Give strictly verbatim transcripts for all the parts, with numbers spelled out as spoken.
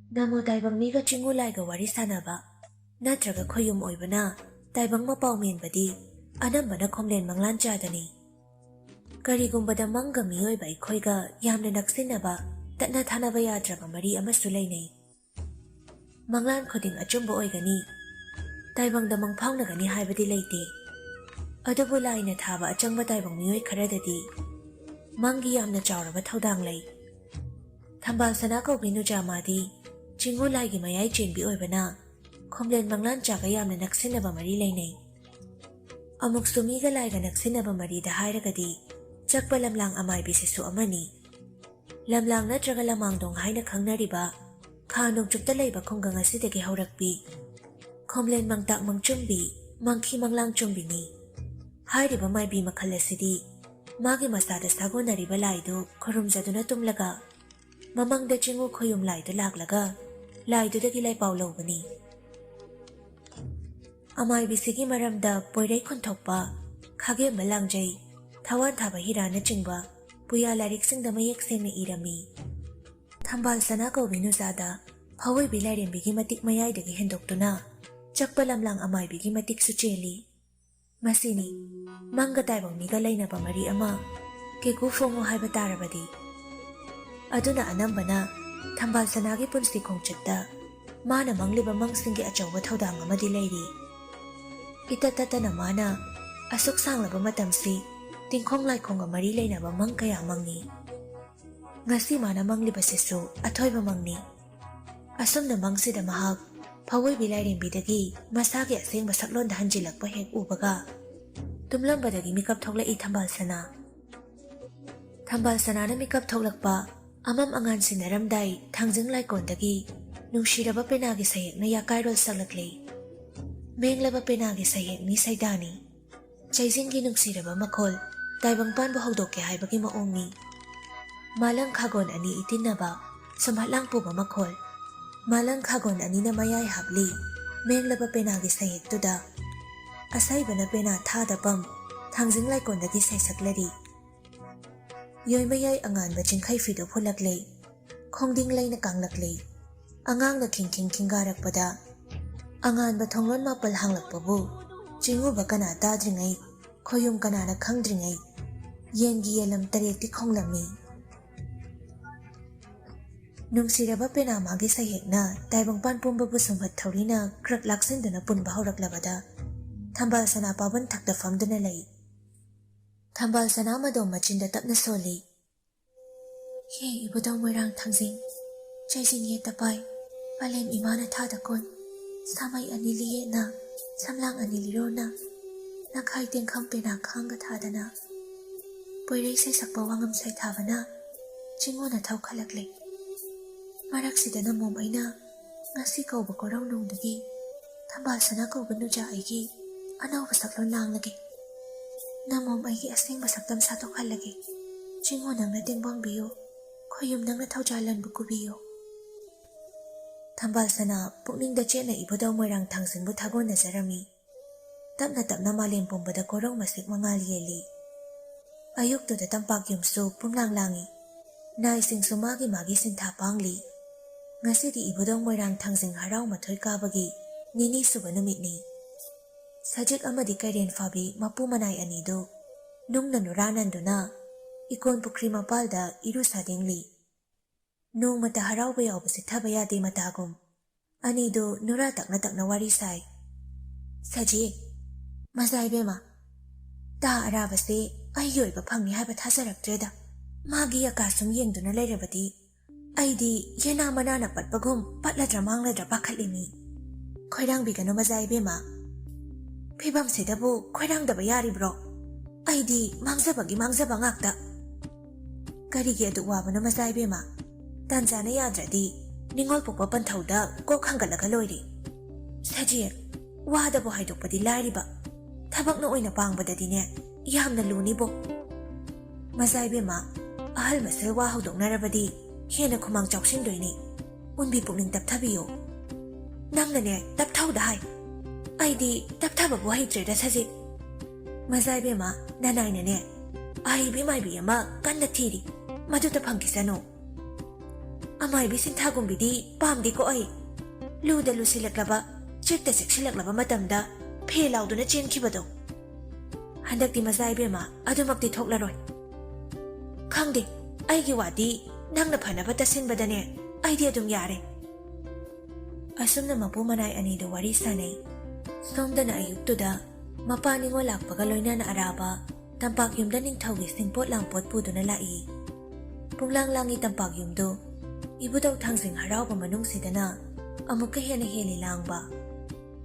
ꯅꯃꯣ ꯇꯥꯏꯕꯪ ꯃꯤꯒ ꯆꯤꯡꯉꯨ ꯂꯥꯏꯒ ꯋꯥꯔꯤ ꯁꯥꯟꯅꯕ ꯅꯠꯇ꯭ꯔꯒ ꯈꯣꯌꯨꯝ ꯑꯣꯏꯕꯅ ꯇꯥꯏꯕꯪ ꯃꯄꯥꯎ ꯃꯦꯟꯕꯗꯤ ꯑꯅꯝꯕꯅ ꯈꯣꯝꯂꯦꯟ ꯃꯪꯂꯥꯟ ꯆꯥꯗꯅꯤ꯫ ꯀꯔꯤꯒꯨꯝꯕꯗ ꯃꯪꯒ ꯃꯤꯑꯣꯏꯕ ꯑꯩꯈꯣꯏꯒ ꯌꯥꯝꯅ ꯅꯛꯁꯤꯟꯅꯕ, ꯇꯠꯅ ꯊꯥꯅꯕ ꯌꯥꯗ꯭ꯔꯕ ꯃꯔꯤ ꯑꯃꯁꯨ ꯂꯩꯅꯩ꯫ ꯃꯪꯂꯥꯟ ꯈꯨꯗꯤꯡ ꯑꯆꯨꯝꯕ ꯑꯣꯏꯒꯅꯤ, ꯇꯥꯏꯕꯪꯗ ꯃꯪ ꯐꯥꯎꯅꯒꯅꯤ ꯍꯥꯏꯕꯗꯤ ꯂꯩꯇꯦ꯫ ꯑꯗꯨꯕꯨ ꯂꯥꯏꯅ ꯊꯥꯕ ꯑꯆꯪꯕ ꯇꯥꯏꯕꯪ ꯃꯤꯑꯣꯏ ꯈꯔꯗꯗꯤ ꯃꯪꯒꯤ ꯌꯥꯝꯅ ꯆꯥꯎꯔꯕ ꯊꯧꯗꯥꯡ ꯂꯩ꯫ ꯊꯝꯕꯥꯜ ꯁꯅꯥ ꯀꯧꯕꯤ ꯅꯨꯖꯥ ꯃꯥꯗꯤ ꯆꯤꯡꯉꯨ ꯂꯥꯏꯒꯤ ꯃꯌꯥꯏ ꯆꯦꯟꯕꯤ ꯑꯣꯏꯕꯅ ꯈꯣꯝꯂꯦꯟ ꯃꯪꯂꯥꯟ ꯆꯥꯒ ꯌꯥꯝꯅ ꯅꯛꯁꯤꯟꯅꯕ ꯃꯔꯤ ꯂꯩꯅꯩ꯫ ꯑꯃꯨꯛꯁꯨ ꯃꯤꯒ ꯂꯥꯏꯒ ꯅꯛꯁꯤꯟꯅꯕ ꯃꯔꯤꯗ ꯍꯥꯏꯔꯒꯗꯤ ꯆꯛꯄ ꯂꯝꯂꯥꯡ ꯑꯃꯥꯏꯕꯤꯁꯤꯁꯨ ꯑꯃꯅꯤ꯫ ꯂꯝꯂꯥꯡ ꯅꯠꯇ꯭ꯔꯒ ꯂꯃꯥꯡꯗꯣꯡ ꯍꯥꯏꯅ ꯈꯪꯅꯔꯤꯕ ꯈꯥ ꯅꯣꯡꯆꯨꯞꯇ ꯂꯩꯕ ꯈꯨꯡꯒꯪ ꯑꯁꯤꯗꯒꯤ ꯍꯧꯔꯛꯄꯤ ꯈꯣꯝꯂꯦꯟ ꯃꯪꯇꯥꯛ ꯃꯪꯆꯨꯝꯕꯤ, ꯃꯪꯈꯤ ꯃꯪꯂꯥꯡ ꯆꯨꯝꯕꯤꯅꯤ꯫ ꯍꯥꯏꯔꯤꯕ ꯃꯥꯏꯕꯤ ꯃꯈꯜ ꯑꯁꯤꯗꯤ ꯃꯥꯒꯤ ꯃꯁꯥꯗ ꯁꯥꯒꯣꯟꯅꯔꯤꯕ ꯂꯥꯏꯗꯨ ꯈꯨꯔꯨꯝꯖꯗꯨꯅ ꯇꯨꯝꯂꯒ ꯃꯃꯪꯗ ꯆꯤꯡꯉꯨ ꯈꯣꯌꯨꯝ ꯂꯥꯏꯗꯨ ꯂꯥꯛꯂꯒ ꯂꯥꯏꯗꯨꯗꯒꯤ ꯂꯥꯏꯄꯥꯎ ꯂꯧꯕꯅꯤ꯫ ꯑꯃꯥꯏꯕꯤꯁꯤꯒꯤ ꯃꯔꯝꯗ ꯄꯣꯏꯔꯩ ꯈꯨꯟꯊꯣꯛꯄ, ꯈꯥꯒꯦꯝꯕ ꯂꯥꯡꯖꯩ, ꯊꯋꯥꯟ ꯊꯥꯕ ꯍꯤꯔꯥꯅꯆꯤꯡꯕ ꯄꯨꯌꯥ ꯂꯥꯏꯔꯤꯛꯁꯤꯡꯗ ꯃꯌꯦꯛ ꯁꯦꯡꯅ ꯏꯔꯝꯃꯤ꯫ ꯊꯝꯕꯥꯜ ꯁꯅꯥ ꯀꯧꯕꯤ ꯅꯨꯖꯥꯗ ꯐꯥꯑꯣꯏꯕꯤ ꯂꯥꯏꯔꯦꯝꯕꯤꯒꯤ ꯃꯇꯤꯛ ꯃꯌꯥꯏꯗꯒꯤ ꯍꯦꯟꯗꯣꯛꯇꯨꯅ ꯆꯛꯄ ꯂꯝꯂꯥꯡ ꯑꯃꯥꯏꯕꯤꯒꯤ ꯃꯇꯤꯛꯁꯨ ꯆꯦꯜꯂꯤ꯫ ꯃꯁꯤꯅꯤ ꯃꯪꯒ ꯇꯥꯏꯕꯪ ꯃꯤꯒ ꯂꯩꯅꯕ ꯃꯔꯤ ꯑꯃ ꯀꯦꯀꯨ ꯐꯣꯡꯉꯨ ꯍꯥꯏꯕ ꯇꯥꯔꯕꯗꯤ꯫ ꯑꯗꯨꯅ ꯑꯅꯝꯕꯅ ꯊꯝꯕꯥꯜ ꯁꯅꯥꯒꯤ ꯄꯨꯟꯁꯤ ꯈꯣꯡꯆꯠꯇ ꯃꯥꯅ ꯃꯪꯂꯤꯕ ꯃꯪꯁꯤꯡꯒꯤ ꯑꯆꯧꯕ ꯊꯧꯗꯥꯡ ꯑꯃꯗꯤ ꯂꯩꯔꯤ꯫ ꯏꯇꯠ ꯇꯠꯇꯅ ꯃꯥꯅ ꯑꯁꯨꯛ ꯁꯥꯡꯂꯕ ꯃꯇꯝꯁꯤ ꯇꯤꯡꯈꯣꯡ ꯂꯥꯏꯈꯣꯡꯒ ꯃꯔꯤ ꯂꯩꯅꯕ ꯃꯪ ꯀꯌꯥ ꯃꯪꯉꯤ꯫ ꯉꯁꯤ ꯃꯥꯅ ꯃꯪꯂꯤꯕꯁꯤꯁꯨ ꯑꯊꯣꯏꯕ ꯃꯪꯅꯤ꯫ ꯑꯁꯨꯝꯅ ꯃꯪꯁꯤꯗ ꯃꯍꯥꯛ ꯐꯥꯑꯣꯏꯕꯤ ꯂꯥꯏꯔꯦꯝꯕꯤꯗꯒꯤ ꯃꯁꯥꯒꯤ ꯑꯁꯦꯡꯕ ꯁꯛꯂꯣꯟꯗ ꯍꯟꯖꯤꯜꯂꯛꯄ ꯍꯦꯛ ꯎꯕꯒ ꯇꯨꯝꯂꯝꯕꯗꯒꯤ ꯃꯤꯀꯞ ꯊꯣꯛꯂꯛꯏ ꯊꯝꯕꯥꯜ ꯁꯅꯥ꯫ ꯊꯝꯕꯥꯜ ꯁꯅꯥꯅ ꯃꯤꯀꯞ ꯊꯣꯛꯂꯛꯄ ꯑꯃꯝ ꯑꯉꯥꯟ ꯁꯤꯟꯅꯔꯝꯗꯥꯏ ꯊꯥꯡꯖꯤꯡ ꯂꯥꯏꯀꯣꯟꯗꯒꯤ ꯅꯨꯡꯁꯤꯔꯕ ꯄꯦꯅꯥꯒꯤ ꯁꯩꯍꯦꯛꯅ ꯌꯥꯀꯥꯏꯔꯣꯜ ꯁꯛꯂꯛꯂꯤ꯫ ꯃꯦꯡꯂꯕ ꯄꯦꯅꯥꯒꯤ ꯁꯩꯍꯦꯛꯅꯤ ꯁꯩꯗꯥꯅꯤ꯫ ꯆꯩꯖꯤꯡꯒꯤ ꯅꯨꯡꯁꯤꯔꯕ ꯃꯈꯣꯜ ꯇꯥꯏꯕꯪ ꯄꯥꯟꯕ ꯍꯧꯗꯣꯛꯀꯦ ꯍꯥꯏꯕꯒꯤ ꯃꯑꯣꯡꯅꯤ꯫ ꯃꯥꯂꯪ ꯈꯥꯒꯣꯟ ꯑꯅꯤ ꯏꯇꯤꯟꯅꯕ ꯁꯨꯝꯍꯠꯂꯥꯡ ꯄꯨꯕ ꯃꯈꯣꯜ꯫ ꯃꯥꯂꯪ ꯈꯥꯒꯣꯟ ꯑꯅꯤꯅ ꯃꯌꯥꯏ ꯍꯥꯞꯂꯤ꯫ ꯃꯦꯡꯂꯕ ꯄꯦꯅꯥꯒꯤ ꯁꯩꯍꯦꯛꯇꯨꯗ ꯑꯁꯩꯕꯅ ꯄꯦꯅꯥ ꯊꯥꯗ ꯄꯝ ꯊꯥꯡꯖꯤꯡ ꯂꯥꯏꯀꯣꯟꯗꯒꯤ ꯁꯩꯁꯛꯂꯔꯤ꯫ ꯌꯣꯏꯃꯌꯥꯏ ꯑꯉꯥꯟꯕ ꯆꯤꯡꯈꯩ ꯐꯤꯗꯨ ꯐꯨꯜꯂꯛꯂꯦ꯫ ꯈꯣꯡꯗꯤꯡ ꯂꯩꯅ ꯀꯥꯡꯂꯛꯂꯦ꯫ ꯑꯉꯥꯡꯅ ꯈꯤꯡ ꯈꯤꯡ ꯈꯤꯡꯒꯥꯔꯛꯄꯗ, ꯑꯉꯥꯟꯕ ꯊꯣꯡꯂꯣꯟ ꯃꯥꯄꯜ ꯍꯥꯡꯂꯛꯄꯕꯨ ꯆꯤꯡꯉꯨꯕ ꯀꯅꯥ ꯇꯥꯗ꯭ꯔꯤꯉꯩ, ꯈꯣꯌꯨꯝ ꯀꯅꯥꯅ ꯈꯪꯗ꯭ꯔꯤꯉꯩ, ꯌꯦꯟꯒꯤ ꯌꯦꯜꯂꯝ ꯇꯔꯦꯠꯇꯤ ꯈꯣꯡꯂꯝꯃꯤ꯫ ꯅꯨꯡꯁꯤꯔꯕ ꯄꯦꯅꯥꯃꯥꯒꯤ ꯁꯩꯍꯦꯛꯅ ꯇꯥꯏꯕꯪꯄꯥꯟ ꯄꯨꯝꯕꯕꯨ ꯁꯨꯝꯍꯠ ꯊꯧꯔꯤꯅ ꯀ꯭ꯔꯛ ꯂꯥꯛꯁꯤꯟꯗꯨꯅ ꯄꯨꯟꯕ ꯍꯧꯔꯛꯂꯕꯗ, ꯊꯝꯕꯥꯜ ꯁꯅꯥ ꯄꯥꯕꯟ ꯊꯛꯇ ꯐꯝꯗꯨꯅ ꯂꯩ꯫ ꯊꯝꯕꯥꯜ ꯁꯅꯥ ꯃꯗꯣꯝ ꯃꯆꯤꯟꯗ ꯇꯞꯅ ꯁꯣꯜꯂꯤ꯫ "ꯍꯦ ꯏꯕꯨꯙꯧ ꯃꯣꯏꯔꯥꯡ ꯊꯥꯡꯖꯤꯡ, ꯆꯩꯖꯤꯡ ꯌꯦꯠꯇ ꯄꯥꯏ, ꯄꯂꯦꯝ ꯏꯃꯥꯅ ꯊꯥꯗ ꯀꯣꯟ, ꯁꯥꯃꯩ ꯑꯅꯤ ꯂꯤꯌꯦꯠꯅ, ꯁꯝꯂꯥꯡ ꯑꯅꯤ ꯂꯤꯔꯣꯅ, ꯅꯈꯥꯏ ꯇꯦꯡꯈꯝ ꯄꯦꯅꯥ ꯈꯥꯡꯒ ꯊꯥꯗꯅ, ꯄꯣꯏꯔꯩ ꯁꯩꯁꯛꯄ ꯋꯥꯉꯝ ꯁꯩꯊꯥꯕꯅ ꯆꯤꯡꯉꯨꯅ ꯊꯧꯈꯠꯂꯛꯂꯦ꯫ ꯃꯔꯛꯁꯤꯗ ꯅꯃꯣꯝ ꯑꯩꯅ ꯉꯁꯤ ꯀꯧꯕ ꯀꯣꯔꯧꯅꯨꯡꯗꯒꯤ ꯊꯝꯕꯥꯜ ꯁꯅꯥ ꯀꯧꯕ ꯅꯨꯖꯥ ꯑꯩꯒꯤ ꯑꯅꯧꯕ ꯁꯛꯂꯣꯟ ꯂꯥꯡꯂꯒꯦ꯫ ꯅꯃꯣꯝ ꯑꯩꯒꯤ ꯑꯁꯦꯡꯕ ꯁꯛꯇꯝ ꯁꯥꯗꯣꯛꯍꯜꯂꯒꯦ꯫ ꯆꯤꯡꯉꯨ ꯅꯪꯅ ꯇꯦꯡꯕꯥꯡꯕꯤꯌꯨ, ꯈꯣꯌꯨꯝ ꯅꯪꯅ ꯊꯧꯖꯥꯜ ꯂꯟꯕ ꯀꯨꯕꯤꯌꯨ꯫" ꯊꯝꯕꯥꯜ ꯁꯅꯥ ꯄꯨꯛꯅꯤꯡꯗ ꯆꯦꯠꯅ ꯏꯕꯨꯙꯧ ꯃꯣꯏꯔꯥꯡ ꯊꯥꯡꯖꯤꯡꯕꯨ ꯊꯥꯒꯣꯟꯅꯖꯔꯝꯃꯤ꯫ ꯇꯞꯅ ꯇꯞꯅ ꯃꯥꯂꯦꯝ ꯄꯨꯝꯕꯗ ꯀꯣꯔꯧ ꯃꯁꯤꯛ ꯃꯉꯥꯜ ꯌꯦꯜꯂꯤ꯫ ꯑꯌꯨꯛꯇꯨꯗ ꯇꯝꯄꯥꯛ ꯌꯨꯝꯁꯨ ꯄꯨꯝꯂꯥꯡ ꯂꯥꯡꯏ꯫ ꯅꯥꯏꯁꯤꯡꯁꯨ ꯃꯥꯒꯤ ꯃꯥꯒꯤ ꯁꯤꯟꯊꯥ ꯄꯥꯡꯂꯤ꯫ ꯉꯁꯤꯗꯤ ꯏꯕꯨꯙꯧ ꯃꯣꯏꯔꯥꯡ ꯊꯥꯡꯖꯤꯡ ꯍꯔꯥꯎ ꯃꯊꯣꯏ ꯀꯥꯕꯒꯤ ꯅꯤꯅꯤ ꯁꯨꯕ ꯅꯨꯃꯤꯠꯅꯤ꯫ ꯁꯖꯤꯛ ꯑꯃꯗꯤ ꯀꯩꯔꯦꯟ ꯐꯥꯕꯤ ꯃꯄꯨ ꯃꯅꯥꯏ ꯑꯅꯤꯗꯨ ꯅꯨꯡꯅ ꯅꯨꯔꯥ ꯅꯟꯗꯨꯅ ꯏꯀꯣꯟ ꯄꯨꯈ꯭ꯔꯤ ꯃꯄꯥꯜꯗ ꯏꯔꯨ ꯁꯥꯗꯤꯡꯂꯤ꯫ ꯅꯣꯡꯃꯇ ꯍꯔꯥꯎꯕ ꯌꯥꯎꯕ ꯆꯤꯠꯊꯕ ꯌꯥꯗꯦ ꯃꯇꯥꯒꯨꯝ꯫ ꯑꯅꯤꯗꯨ ꯅꯨꯔꯥ ꯇꯛꯅ ꯇꯛꯅ ꯋꯥꯔꯤ ꯁꯥꯏ꯫ "ꯁꯖꯤ, ꯃꯖꯥ ꯏꯕꯦꯝꯃ, ꯇꯥ ꯑꯔꯥꯕꯁꯦ ꯑꯩꯒꯤ ꯑꯣꯏꯕ ꯐꯪꯅꯤ ꯍꯥꯏꯕ ꯊꯥꯖꯔꯛꯇ꯭ꯔꯦꯗ꯫ ꯃꯥꯒꯤ ꯑꯀꯥ ꯁꯨꯝ ꯌꯦꯡꯗꯨꯅ ꯂꯩꯔꯕꯗꯤ ꯑꯩꯗꯤ ꯌꯦꯅꯥ ꯃꯅꯥꯅ ꯄꯠꯄꯒꯨꯝ ꯄꯠꯂꯗ꯭ꯔꯥ ꯃꯥꯡꯂꯗ꯭ꯔꯥ ꯄꯥꯈꯠꯂꯤꯃꯤ꯫" "ꯈꯣꯏꯔꯥꯡꯕꯤꯒꯅꯨ ꯃꯖꯥ ꯏꯕꯦꯝꯃ, ꯐꯤꯕꯝꯁꯤꯗꯕꯨ ꯈꯣꯏꯔꯥꯡꯗꯕ ꯌꯥꯔꯤꯕ꯭ꯔꯣ? ꯑꯩꯗꯤ ꯃꯥꯡꯖꯕꯒꯤ ꯃꯥꯡꯖꯕ ꯉꯥꯛꯇ꯫" "ꯀꯔꯤꯒꯤ ꯑꯗꯨꯛ ꯋꯥꯕꯅꯣ ꯃꯆꯥ ꯏꯕꯦꯝꯃ? ꯇꯥꯟꯖꯥꯅ ꯌꯥꯗ꯭ꯔꯗꯤ ꯅꯤꯉꯣꯜ ꯄꯣꯛꯄ ꯄꯟꯊꯧꯗ ꯀꯣꯛ ꯍꯪꯒꯠꯂꯒ ꯂꯣꯏꯔꯦ꯫" "ꯁꯖꯤ, ꯋꯥꯗꯕꯨ ꯍꯥꯏꯗꯣꯛꯄꯗꯤ ꯂꯥꯏꯔꯤꯕ, ꯊꯕꯛꯅ ꯑꯣꯏꯅ ꯄꯥꯡꯕꯗꯗꯤꯅꯦ ꯌꯥꯝꯅ ꯂꯨꯅꯤꯕꯣ꯫" "ꯃꯆꯥ ꯏꯕꯦꯝꯃ, ꯑꯍꯜ ꯃꯁꯦꯜ ꯋꯥ ꯍꯧꯗꯣꯛꯅꯔꯕꯗꯤ ꯍꯦꯟꯅ ꯈꯨꯃꯥꯡ ꯆꯥꯎꯁꯤꯟꯗꯣꯏꯅꯤ꯫ ꯎꯟꯕꯤ ꯄꯨꯛꯅꯤꯡ ꯇꯞꯊꯕꯤꯌꯨ꯫" "ꯅꯪꯅꯅꯦ ꯇꯞꯊꯧꯗ ꯍꯥꯏ꯫ ꯑꯩꯗꯤ ꯇꯞꯊꯕꯕꯨ ꯍꯩꯇ꯭ꯔꯦꯗ ꯁꯖꯤ꯫" "ꯃꯆꯥ ꯏꯕꯦꯝꯃ, ꯅꯅꯥꯏꯅꯅꯦ ꯑꯍꯩꯕꯤ ꯃꯥꯏꯕꯤ ꯑꯃ ꯀꯟꯅ ꯊꯤꯔꯤ꯫ ꯃꯗꯨꯗ ꯐꯪꯈꯤꯁꯅꯨ꯫" ꯑꯃꯥꯏꯕꯤ ꯁꯤꯟꯊꯥꯒꯨꯝꯕꯤꯗꯤ ꯄꯥꯝꯗꯦꯀꯣ ꯑꯩ꯫ ꯂꯨꯗ ꯂꯨꯁꯤꯜꯂꯛꯂꯕ, ꯆꯤꯛꯇ ꯆꯤꯛꯁꯤꯜꯂꯛꯂꯕ ꯃꯇꯝꯗ ꯐꯦ ꯂꯥꯎꯗꯨꯅ ꯆꯦꯟꯈꯤꯕꯗꯣ꯫ ꯍꯟꯗꯛꯇꯤ ꯃꯆꯥ ꯏꯕꯦꯝꯃ ꯑꯗꯨꯃꯛꯇꯤ ꯊꯣꯛꯂꯔꯣꯏ꯫ ꯈꯪꯗꯦ, ꯑꯩꯒꯤ ꯋꯥꯗꯤ ꯅꯪꯅ ꯐꯅꯕ ꯇꯁꯤꯟꯕꯗꯅꯦ ꯑꯩꯗꯤ ꯑꯗꯨꯝ ꯌꯥꯔꯦ꯫ ꯑꯁꯨꯝꯅ ꯃꯄꯨ ꯃꯅꯥꯏ ꯑꯅꯤꯗꯨ ꯋꯥꯔꯤ ꯁꯥꯅꯩ꯫ ꯁꯣꯝꯗꯅ ꯑꯌꯨꯛꯇꯨꯗ ꯃꯄꯥ ꯅꯤꯉꯣꯜ ꯂꯥꯛꯄꯒ ꯂꯣꯏꯅꯅ ꯑꯔꯥꯕ ꯇꯝꯄꯥꯛ ꯌꯨꯝꯗ ꯅꯤꯡꯊꯧꯒꯤ ꯁꯤꯡꯄꯣꯠ ꯂꯥꯡꯄꯣꯠ ꯄꯨꯗꯨꯅ ꯂꯥꯛꯏ꯫ ꯄꯨꯡꯂꯥꯡ ꯂꯥꯡꯉꯤ ꯇꯝꯄꯥꯛ ꯌꯨꯝꯗꯨ꯫ ꯏꯕꯨꯙꯧ ꯊꯥꯡꯖꯤꯡ ꯍꯔꯥꯎꯕ ꯃꯅꯨꯡꯁꯤꯗꯅ ꯑꯃꯨꯛꯀ ꯍꯦꯟꯅ ꯍꯦꯜꯂꯤ ꯂꯥꯡꯕ꯫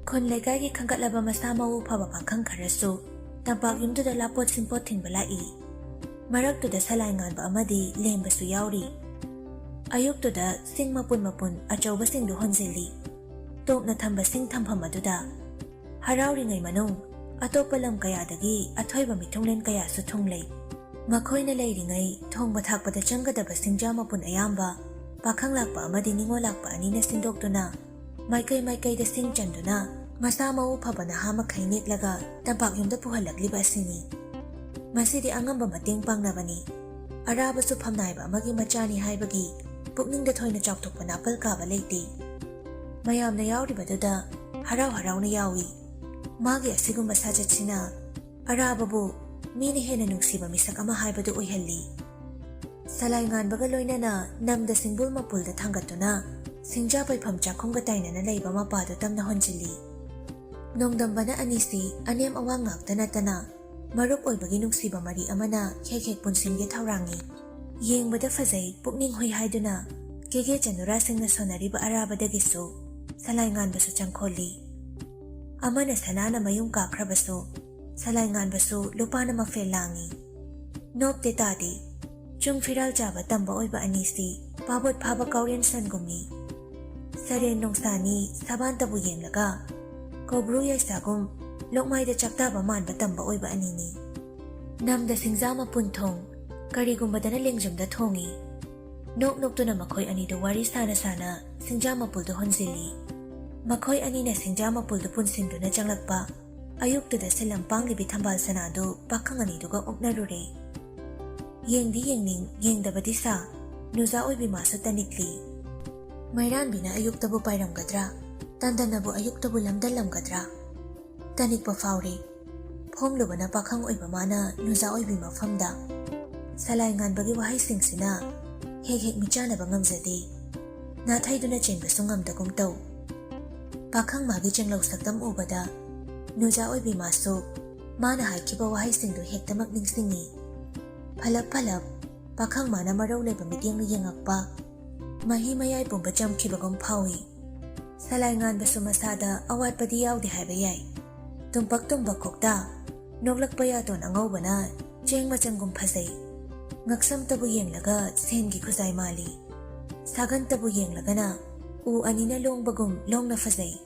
ꯈꯨꯟ ꯂꯩꯀꯥꯏꯒꯤ ꯈꯟꯒꯠꯂꯕ ꯃꯁꯥ ꯃꯎ ꯐꯕ ꯄꯥꯈꯪ ꯈꯔꯁꯨ ꯇꯝꯄꯥꯛ ꯌꯨꯝꯗꯨꯗ ꯂꯥꯄꯣꯠ ꯁꯤꯡꯄꯣꯠ ꯊꯤꯟꯕ ꯂꯥꯛꯏ꯫ ꯃꯔꯛꯇꯨꯗ ꯁꯂꯥꯏ ꯉꯥꯟꯕ ꯑꯃꯗꯤ ꯂꯦꯝꯕꯁꯨ ꯌꯥꯎꯔꯤ꯫ ꯑꯌꯨꯛꯇꯨꯗ ꯁꯤꯡ ꯃꯄꯨꯟ ꯃꯄꯨꯟ ꯑꯆꯧꯕꯁꯤꯡꯗꯨ ꯍꯣꯟꯖꯤꯜꯂꯤ꯫ ꯇꯣꯞꯅ ꯊꯝꯕ ꯁꯤꯡ ꯊꯝꯐꯝ ꯑꯗꯨꯗ꯫ ꯍꯔꯥꯎꯔꯤꯉꯩ ꯃꯅꯨꯡ ꯑꯇꯣꯞꯄ ꯂꯝ ꯀꯌꯥꯗꯒꯤ ꯑꯊꯣꯏꯕ ꯃꯤꯊꯨꯡꯂꯦꯟ ꯀꯌꯥꯁꯨ ꯊꯨꯡꯂꯩ꯫ ꯃꯈꯣꯏꯅ ꯂꯩꯔꯤꯉꯩ ꯊꯣꯡꯕ ꯊꯥꯛꯄꯗ ꯆꯪꯒꯗꯕ ꯁꯤꯡꯖꯥ ꯃꯄꯨꯟ ꯑꯌꯥꯝꯕ ꯄꯥꯈꯪ ꯂꯥꯛꯄ ꯑꯃꯗꯤ ꯅꯤꯉꯣꯜ ꯂꯥꯛꯄ ꯑꯅꯤꯅ ꯁꯤꯟꯗꯣꯛꯇꯨꯅ ꯃꯥꯏꯀꯩ ꯃꯥꯏꯀꯩꯗ ꯁꯤꯡ ꯆꯟꯗꯨꯅ ꯃꯁꯥ ꯃꯎ ꯐꯕ ꯅꯍꯥ ꯃꯈꯩ ꯅꯦꯛꯂꯒ ꯇꯝꯄꯥꯛ ꯌꯨꯝꯗ ꯄꯨꯍꯜꯂꯛꯂꯤꯕ ꯑꯁꯤꯅꯤ꯫ ꯃꯁꯤꯗꯤ ꯑꯉꯝꯕ ꯃꯇꯦꯡ ꯄꯥꯡꯅꯕꯅꯤ꯫ ꯑꯔꯥꯕꯁꯨ ꯐꯝꯅꯥꯏꯕ ꯑꯃꯒꯤ ꯃꯆꯥꯅꯤ ꯍꯥꯏꯕꯒꯤ ꯄꯨꯛꯅꯤꯡꯗ ꯊꯣꯏꯅ ꯆꯥꯎꯊꯣꯛꯄ ꯅꯥꯄꯜ ꯀꯥꯕ ꯂꯩꯇꯦ꯫ ꯃꯌꯥꯝꯅ ꯌꯥꯎꯔꯤꯕꯗꯨꯗ ꯍꯔꯥꯎ ꯍꯔꯥꯎꯅ ꯌꯥꯎꯏ꯫ ꯃꯥꯒꯤ ꯑꯁꯤꯒꯨꯝꯕ ꯁꯥꯖꯠꯁꯤꯅ ꯑꯔꯥꯕꯕꯨ ꯃꯤꯅ ꯍꯦꯟꯅ ꯅꯨꯡꯁꯤꯕ ꯃꯤꯁꯛ ꯑꯃ ꯍꯥꯏꯕꯗꯨ ꯑꯣꯏꯍꯜꯂꯤ꯫ ꯁꯂꯥꯏ ꯉꯥꯟꯕꯒ ꯂꯣꯏꯅꯅ ꯅꯝꯗ ꯁꯤꯡꯕꯨꯜ ꯃꯄꯨꯜꯗ ꯊꯥꯡꯒꯠꯇꯨꯅ ꯁꯤꯡꯖꯥ ꯄꯩꯐꯝ ꯆꯥꯛꯈꯨꯝꯒ ꯇꯥꯏꯅꯅ ꯂꯩꯕ ꯃꯄꯥꯗꯨ ꯇꯝꯅ ꯍꯣꯟꯖꯤꯜꯂꯤ꯫ ꯅꯣꯡꯗꯝꯕꯅ ꯑꯅꯤꯁꯤ ꯑꯅꯦꯝ ꯑꯋꯥꯡ ꯉꯥꯛꯇ ꯅꯠꯇꯅ ꯃꯔꯨꯞ ꯑꯣꯏꯕꯒꯤ ꯅꯨꯡꯁꯤꯕ ꯃꯔꯤ ꯑꯃꯅ ꯍꯦꯛ ꯍꯦꯛ ꯄꯨꯟꯁꯤꯟꯒꯦ ꯊꯧꯔꯥꯡꯉꯤ꯫ ꯌꯦꯡꯕꯗ ꯐꯖꯩ, ꯄꯨꯛꯅꯤꯡ ꯍꯨꯏ ꯍꯥꯏꯗꯨꯅ ꯀꯦꯒꯦ ꯆꯅꯨꯔꯥꯁꯤꯡꯅ ꯁꯣꯟꯅꯔꯤꯕ ꯑꯔꯥꯕꯗꯒꯤꯁꯨ ꯁꯂꯥꯏ ꯉꯥꯟꯕꯁꯨ ꯆꯪꯈꯣꯜꯂꯤ꯫ ꯑꯃꯅ ꯁꯅꯥꯅ ꯃꯌꯨꯝ ꯀꯥꯈ꯭ꯔꯕꯁꯨ ꯁꯂꯥꯏ ꯉꯥꯟꯕꯁꯨ ꯂꯨꯄꯥꯅ ꯃꯐꯦꯜ ꯂꯥꯡꯉꯤ꯫ ꯅꯣꯞꯇꯦ ꯇꯥꯗꯦ꯫ ꯆꯨꯡ ꯐꯤꯔꯥꯜ ꯆꯥꯕ ꯇꯝꯕ ꯑꯣꯏꯕ ꯑꯅꯤꯁꯤ ꯄꯥꯕꯣꯠ ꯐꯥꯕ ꯀꯥꯎꯔꯦꯟ ꯁꯟꯒꯨꯝꯃꯤ꯫ ꯁꯔꯦꯟ ꯅꯣꯡꯁꯥꯅꯤ ꯁꯕꯥꯟꯇꯕꯨ ꯌꯦꯡꯂꯒ ꯀꯧꯕ꯭ꯔꯨ ꯌꯥꯏꯁꯥꯒꯨꯝ ꯂꯣꯛꯃꯥꯏꯗ ꯆꯥꯛꯇꯥꯕ ꯃꯥꯟꯕ ꯇꯝꯕ ꯑꯣꯏꯕ ꯑꯅꯤꯅꯤ꯫ ꯅꯝꯗ ꯁꯤꯡꯖꯥ ꯃꯄꯨꯟ ꯊꯣꯡ ꯀꯔꯤꯒꯨꯝꯕꯗꯅ ꯂꯦꯡꯖꯨꯝꯗ ꯊꯣꯡꯉꯤ꯫ ꯅꯣꯛ ꯅꯣꯛꯇꯨꯅ ꯃꯈꯣꯏ ꯑꯅꯤꯗꯨ ꯋꯥꯔꯤ ꯁꯥꯅ ꯁꯥꯅ ꯁꯤꯡꯖꯥ ꯃꯄꯨꯜꯗꯨ ꯍꯣꯟꯖꯤꯜꯂꯤ꯫ ꯃꯈꯣꯏ ꯑꯅꯤꯅ ꯁꯤꯡꯖꯥ ꯃꯄꯨꯜꯗꯨ ꯄꯨꯟꯁꯤꯟꯗꯨꯅ ꯆꯪꯂꯛꯄ ꯑꯌꯨꯛꯇꯨꯗ ꯁꯤꯜꯂꯝ ꯄꯥꯡꯂꯤꯕꯤ ꯊꯝꯕꯥꯜ ꯁꯅꯥꯗꯨ ꯄꯥꯈꯪ ꯑꯅꯤꯗꯨꯒ ꯑꯣꯛꯅꯔꯨꯔꯦ꯫ ꯌꯦꯡꯗꯤ ꯌꯦꯡꯅꯤꯡ, ꯌꯦꯡꯗꯕꯗꯤ ꯁꯥ꯫ ꯅꯨꯖꯥ ꯑꯣꯏꯕꯤꯃꯁꯨ ꯇꯅꯤꯛꯂꯤ꯫ ꯃꯩꯔꯥꯟꯕꯤꯅ ꯑꯌꯨꯛꯇꯕꯨ ꯄꯥꯏꯔꯝꯒꯗ꯭ꯔꯥ, ꯇꯟꯗꯟꯅꯕꯨ ꯑꯌꯨꯛꯇꯕꯨ ꯂꯝꯗꯜꯂꯝꯒꯗ꯭ꯔꯥ? ꯇꯅꯤꯛꯄ ꯐꯥꯎꯔꯤ꯫ ꯐꯣꯡꯂꯨꯕꯅ ꯄꯥꯈꯪ ꯑꯣꯏꯕ ꯃꯥꯅ ꯅꯨꯖꯥ ꯑꯣꯏꯕꯤ ꯃꯐꯝꯗ꯫ ꯁꯂꯥꯏ ꯉꯥꯟꯕꯒꯤ ꯋꯥꯍꯩꯁꯤꯡꯁꯤꯅ ꯍꯦꯛ ꯍꯦꯛ ꯃꯤꯆꯥꯟꯅꯕ ꯉꯝꯖꯗꯦ꯫ ꯅꯥꯊꯩꯗꯨꯅ ꯆꯦꯟꯕꯁꯨ ꯉꯝꯗꯒꯨꯝ ꯇꯧ꯫ ꯄꯥꯈꯪ ꯃꯥꯒꯤ ꯆꯦꯡꯂꯧ ꯁꯛꯇꯝ ꯎꯕꯗ ꯅꯨꯖꯥ ꯑꯣꯏꯕꯤ ꯃꯥꯁꯨ ꯃꯥꯅ ꯍꯥꯏꯈꯤꯕ ꯋꯥꯍꯩꯁꯤꯡꯗꯨ ꯍꯦꯛꯇꯃꯛ ꯅꯤꯡꯁꯤꯡꯉꯤ꯫ ꯐꯂꯞ ꯐꯂꯞ ꯄꯥꯈꯪ ꯃꯥꯅ ꯃꯔꯧ ꯂꯩꯕ ꯃꯤꯠꯌꯦꯡꯅ ꯌꯦꯡꯉꯛꯄ, ꯃꯍꯤ ꯃꯌꯥꯏ ꯄꯨꯝꯕ ꯆꯝꯈꯤꯕꯒꯨꯝ ꯐꯥꯎꯏ꯫ ꯁꯂꯥꯏ ꯉꯥꯟꯕꯁꯨ ꯃꯁꯥꯗ ꯑꯋꯥꯠꯄꯗꯤ ꯌꯥꯎꯗꯦ ꯍꯥꯏꯕ ꯌꯥꯏ꯫ ꯇꯨꯝꯄꯛ ꯇꯨꯝꯕ ꯀꯣꯛꯇ ꯅꯣꯛꯂꯛꯄ ꯌꯥꯇꯣꯟ ꯑꯉꯧꯕꯅ ꯆꯦꯡ ꯃꯆꯪꯒꯨꯝ ꯐꯖꯩ꯫ ꯉꯛꯁꯝꯇꯕꯨ ꯌꯦꯡꯂꯒ ꯁꯦꯟꯒꯤ ꯈꯨꯖꯥꯏ ꯃꯥꯜꯂꯤ꯫ ꯁꯥꯒꯟꯇꯕꯨ ꯌꯦꯡꯂꯒꯅ ꯎ ꯑꯅꯤꯅ ꯂꯣꯡꯕꯒꯨꯝ ꯂꯣꯡꯅ ꯐꯖꯩ꯫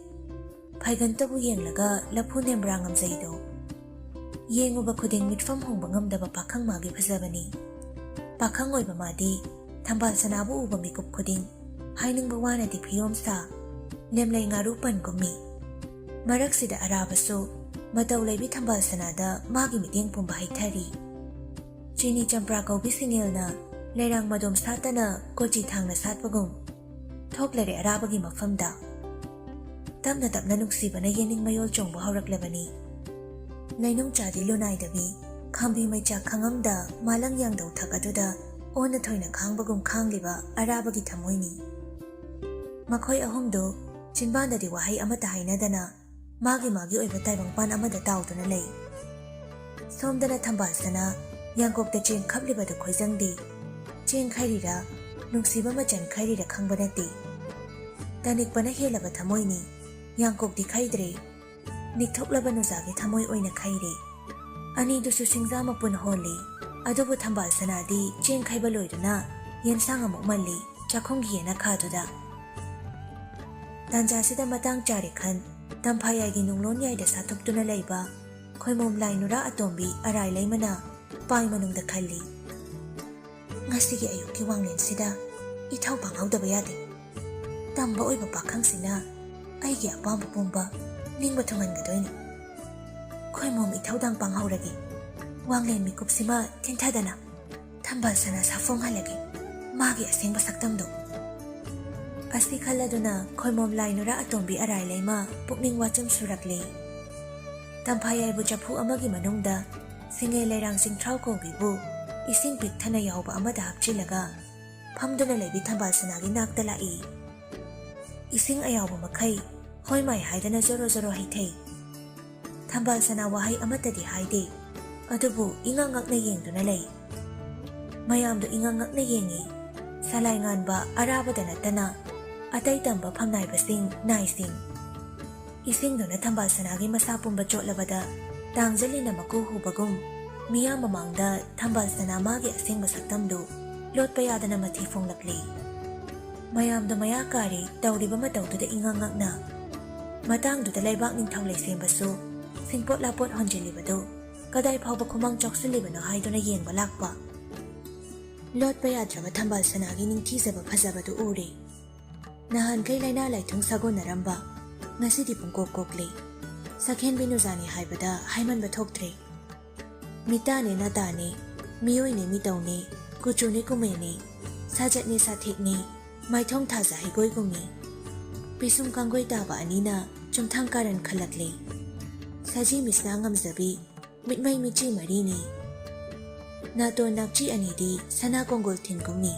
ꯐꯩꯒꯟꯇꯕꯨ ꯌꯦꯡꯂꯒ ꯂꯐꯨ ꯅꯦꯝꯕ꯭ꯔꯥ ꯉꯝꯖꯩꯗꯣ꯫ ꯌꯦꯡꯉꯨꯕ ꯈꯨꯗꯤꯡ ꯃꯤꯠꯐꯝ ꯍꯣꯡꯕ ꯉꯝꯗꯕ ꯄꯥꯈꯪ ꯃꯥꯒꯤ ꯐꯖꯕꯅꯤ꯫ ꯄꯥꯈꯪ ꯑꯣꯏꯕ ꯃꯥꯗꯤ ꯊꯝꯕꯥꯜ ꯁꯅꯥꯕꯨ ꯎꯕ ꯃꯤꯀꯨꯞ ꯈꯨꯗꯤꯡ ꯍꯥꯏꯅꯤꯡꯕ ꯋꯥꯅꯗꯤ ꯐꯤꯌꯣꯝ ꯁꯥ, ꯂꯦꯝꯂꯩ ꯉꯥꯔꯨ ꯄꯟꯒꯨꯝꯃꯤ꯫ ꯃꯔꯛꯁꯤꯗ ꯑꯔꯥꯕꯁꯨ ꯃꯇꯧ ꯂꯩꯕꯤ ꯊꯝꯕꯥꯜ ꯁꯅꯥꯗ ꯃꯥꯒꯤ ꯃꯤꯠꯌꯦꯡ ꯄꯨꯝꯕ ꯍꯩꯊꯔꯤ꯫ ꯆꯤꯅꯤ ꯆꯝꯄ꯭ꯔꯥ ꯀꯧꯕꯤ ꯁꯤꯡꯉꯦꯜꯅ ꯂꯩꯔꯥꯡ ꯃꯗꯣꯝ ꯁꯥꯠꯇꯅ ꯀꯣꯆꯤ ꯊꯥꯡꯅ ꯁꯥꯠꯄꯒꯨꯝ ꯊꯣꯛꯂꯔꯦ ꯑꯔꯥꯕꯒꯤ ꯃꯐꯝꯗ꯫ ꯇꯞꯅ ꯇꯞꯅ ꯅꯨꯡꯁꯤꯕꯅ ꯌꯦꯅꯤꯡ ꯃꯌꯣꯜ ꯆꯣꯡꯕ ꯍꯧꯔꯛꯂꯕꯅꯤ꯫ ꯂꯩꯅꯨꯡ ꯆꯥꯗꯤ ꯂꯨꯅꯥꯏꯗꯕꯤ, ꯈꯥꯝꯕꯤ ꯃꯩꯆꯥꯛ ꯈꯪꯉꯝꯗ ꯃꯥꯂꯪ ꯌꯥꯡꯗꯧ ꯊꯛ ꯑꯗꯨꯗ ꯑꯣꯟꯅ ꯊꯣꯏꯅ ꯈꯥꯡꯕꯒꯨꯝ ꯈꯥꯡꯂꯤꯕ ꯑꯔꯥꯕꯒꯤ ꯊꯃꯣꯏꯅꯤ꯫ ꯃꯈꯣꯏ ꯑꯍꯨꯝꯗꯨ ꯆꯤꯟꯕꯥꯟꯗꯗꯤ ꯋꯥꯍꯩ ꯑꯃꯠꯇ ꯍꯥꯏꯅꯗꯅ ꯃꯥꯒꯤ ꯃꯥꯒꯤ ꯑꯣꯏꯕ ꯇꯥꯏꯕꯪꯄꯥꯟ ꯑꯃꯗ ꯇꯥꯎꯗꯨꯅ ꯂꯩ꯫ ꯁꯣꯝꯗꯅ ꯊꯝꯕꯥꯜ ꯁꯅꯥ ꯌꯥꯡꯀꯣꯛꯇ ꯆꯦꯡ ꯈꯞꯂꯤꯕꯗꯨ ꯈꯣꯏꯖꯪꯗꯦ꯫ ꯆꯦꯡ ꯈꯩꯔꯤꯔꯥ, ꯅꯨꯡꯁꯤꯕ ꯃꯆꯟ ꯈꯩꯔꯤꯔꯥ ꯈꯪꯕ ꯅꯠꯇꯦ꯫ ꯇꯅꯤꯛꯄꯅ ꯍꯦꯜꯂꯕ ꯊꯃꯣꯏꯅꯤ꯫ ꯌꯥꯡꯀꯣꯛꯇꯤ ꯈꯩꯗ꯭ꯔꯦ꯫ ꯅꯤꯛꯊꯣꯛꯂꯕ ꯅꯨꯖꯥꯒꯤ ꯊꯃꯣꯏ ꯑꯣꯏꯅ ꯈꯩꯔꯦ꯫ ꯑꯅꯤꯗꯨꯁꯨ ꯁꯤꯡꯖꯥ ꯃꯄꯨꯟ ꯍꯣꯜꯂꯤ꯫ ꯑꯗꯨꯕꯨ ꯊꯝꯕꯥꯜ ꯁꯅꯥꯗꯤ ꯆꯦꯡ ꯈꯩꯕ ꯂꯣꯏꯗꯨꯅ ꯌꯦꯟꯁꯥꯡ ꯑꯃꯨꯛ ꯃꯜꯂꯤ ꯆꯥꯛꯈꯨꯝꯒꯤ ꯌꯦꯅꯈꯥꯗꯨꯗ꯫ ꯇꯥꯟꯖꯥꯁꯤꯗ ꯃꯇꯥꯡ ꯆꯥꯔꯦ ꯈꯟ ꯇꯝꯐꯥꯌꯥꯏꯒꯤ ꯅꯨꯡꯂꯣꯟ ꯌꯥꯏꯗ ꯁꯥꯊꯣꯛꯇꯨꯅ ꯂꯩꯕ ꯈꯣꯏꯃꯣꯝ ꯂꯥꯏ ꯅꯨꯔꯥ ꯑꯇꯣꯝꯕꯤ ꯑꯔꯥꯏ ꯂꯩꯃꯅ ꯄꯥꯏ ꯃꯅꯨꯡꯗ ꯈꯜꯂꯤ꯫ ꯉꯁꯤꯒꯤ ꯑꯌꯨꯛꯀꯤ ꯋꯥꯡꯂꯦꯟꯁꯤꯗ ꯏꯊꯧ ꯄꯥꯡꯍꯧꯗꯕ ꯌꯥꯗꯦ꯫ ꯇꯝꯕ ꯑꯣꯏꯕ ꯄꯥꯈꯪꯁꯤꯅ ꯑꯩꯒꯤ ꯑꯄꯥꯝꯕ ꯄꯨꯝꯕ ꯅꯤꯡꯕ ꯊꯨꯡꯍꯟꯒꯗꯣꯏꯅꯤ꯫ ꯈꯣꯏꯃꯣꯝ ꯏꯊꯧꯗꯥꯡ ꯄꯥꯡꯍꯧꯔꯒꯦ꯫ ꯋꯥꯡꯂꯦꯟ ꯃꯤꯀꯨꯞꯁꯤꯃ ꯊꯤꯟꯊꯗꯅ ꯊꯝꯕꯥꯜ ꯁꯅꯥ ꯁꯥꯐꯣꯡꯍꯜꯂꯒꯦ꯫ ꯃꯥꯒꯤ ꯑꯁꯦꯡꯕ ꯁꯛꯇꯝꯗꯨ꯫ ꯑꯁꯤ ꯈꯜꯂꯗꯨꯅ ꯈꯣꯏꯃꯣꯝ ꯂꯥꯏ ꯅꯨꯔꯥ ꯑꯇꯣꯝꯕꯤ ꯑꯔꯥꯏ ꯂꯩꯃ ꯄꯨꯛꯅꯤꯡ ꯋꯥꯆꯨꯝ ꯁꯨꯔꯛꯂꯤ꯫ ꯇꯝꯐꯥꯌꯥꯏꯕꯨ ꯆꯐꯨ ꯑꯃꯒꯤ ꯃꯅꯨꯡꯗ ꯁꯤꯡꯉꯦ ꯂꯩꯔꯥꯡ ꯆꯤꯡꯊ꯭ꯔꯥꯎ ꯀꯧꯕꯤꯕꯨ ꯏꯁꯤꯡ ꯄꯤꯛ ꯊꯟꯅ ꯌꯥꯎꯕ ꯑꯃꯗ ꯍꯥꯞꯆꯤꯜꯂꯒ ꯐꯝꯗꯨꯅ ꯂꯩꯕꯤ ꯊꯝꯕꯥꯜ ꯁꯅꯥꯒꯤ ꯅꯥꯛꯇ ꯂꯥꯛꯏ꯫ ꯏꯁꯤꯡ ꯑꯌꯥꯎꯕ ꯃꯈꯩ ꯍꯣꯏ ꯃꯥꯏ ꯍꯥꯏꯗꯅ ꯖꯣꯔꯣ ꯖꯣꯔꯣ ꯍꯩꯊꯩ꯫ ꯊꯝꯕꯥꯜ ꯁꯅꯥ ꯋꯥꯍꯩ ꯑꯃꯠꯇꯗꯤ ꯍꯥꯏꯗꯦ, ꯑꯗꯨꯕꯨ ꯏꯉꯛ ꯉꯛꯅ ꯌꯦꯡꯗꯨꯅ ꯂꯩ꯫ ꯃꯌꯥꯝꯗꯨ ꯏꯉꯛ ꯉꯛꯅ ꯌꯦꯡꯏ꯫ ꯁꯂꯥꯏ ꯉꯥꯟꯕ ꯑꯔꯥꯕꯗ ꯅꯠꯇꯅ ꯑꯇꯩ ꯇꯝꯕ ꯐꯝꯅꯥꯏꯕꯁꯤꯡ ꯅꯥꯏꯁꯤꯡ꯫ ꯏꯁꯤꯡꯗꯨꯅ ꯊꯝꯕꯥꯜ ꯁꯅꯥꯒꯤ ꯃꯁꯥ ꯄꯨꯝꯕ ꯆꯣꯠꯂꯕꯗ ꯇꯥꯡꯖꯂꯤꯅ ꯃꯀꯨ ꯍꯨꯕꯒꯨꯝ ꯃꯤꯌꯥꯝ ꯃꯃꯥꯡꯗ ꯊꯝꯕꯥꯜ ꯁꯅꯥ ꯃꯥꯒꯤ ꯑꯁꯦꯡꯕ ꯁꯛꯇꯝꯗꯨ ꯂꯣꯠꯄ ꯌꯥꯗꯅ ꯃꯊꯤ ꯐꯣꯡꯂꯛꯂꯤ꯫ ꯃꯌꯥꯝꯗꯣ ꯃꯌꯥ ꯀꯥꯔꯤ ꯇꯧꯔꯤꯕ ꯃꯇꯧꯗꯨꯗ ꯏꯉꯛ ꯉꯛꯅ꯫ ꯃꯇꯥꯡꯗꯨꯗ ꯂꯩꯕꯥꯛ ꯅꯤꯡꯊꯧ ꯂꯩꯁꯦꯝꯕꯁꯨ ꯁꯤꯡꯄꯣꯠ ꯂꯥꯄꯣꯠ ꯍꯣꯟꯖꯤꯜꯂꯤꯕꯗꯨ ꯀꯗꯥꯏ ꯐꯥꯎꯕ ꯈꯨꯃꯥꯡ ꯆꯥꯎꯁꯤꯜꯂꯤꯕꯅꯣ ꯍꯥꯏꯗꯨꯅ ꯌꯦꯡꯕ ꯂꯥꯛꯄ꯫ ꯂꯣꯠꯄ ꯌꯥꯗ꯭ꯔꯕ ꯊꯝꯕꯥꯜ ꯁꯅꯥꯒꯤ ꯅꯤꯡꯊꯤꯖꯕ ꯐꯖꯕꯗꯨ ꯎꯔꯦ꯫ ꯅꯍꯥꯟꯈꯩ ꯂꯥꯏꯅꯥ ꯂꯥꯏꯊꯨꯡ ꯁꯥꯒꯣꯟꯅꯔꯝꯕ ꯉꯁꯤꯗꯤ ꯄꯨꯡꯀꯣꯛ ꯀꯣꯛꯂꯦ꯫ ꯁꯛꯍꯦꯟꯕꯤ ꯅꯨꯖꯥꯅꯤ ꯍꯥꯏꯕꯗ ꯍꯥꯏꯃꯟꯕ ꯊꯣꯛꯇ꯭ꯔꯦ꯫ ꯃꯤꯇꯥꯅꯦ ꯅꯥꯇꯥꯅꯦ, ꯃꯤꯑꯣꯏꯅꯦ ꯃꯤꯇꯧꯅꯦ, ꯀꯨꯆꯨꯅꯦ ꯀꯨꯃꯦꯟꯅꯦ, ꯁꯥꯖꯠꯅꯦ ꯁꯥꯊꯦꯛꯅꯦ, ꯃꯥꯏꯊꯣꯡ ꯊꯥꯖ ꯍꯩꯒꯣꯏꯒꯨꯝꯃꯤ꯫ ꯄꯤꯁꯨꯝ ꯀꯥꯡꯒꯣꯏ ꯇꯥꯕ ꯑꯅꯤꯅ ꯆꯨꯝꯊꯥꯡ ꯀꯥꯔꯟ ꯈꯜꯂꯛꯂꯦ꯫ ꯁꯖꯤ ꯃꯤꯠꯁꯅꯥ ꯉꯝꯖꯕꯤ, ꯃꯤꯠꯃꯩ ꯃꯤꯠꯆꯤ ꯃꯔꯤꯅꯤ꯫ ꯅꯥꯇꯣꯟ ꯅꯥꯛꯆꯤ ꯑꯅꯤꯗꯤ ꯁꯅꯥ ꯀꯣꯡꯒꯣꯜ ꯊꯤꯟꯒꯨꯝꯃꯤ꯫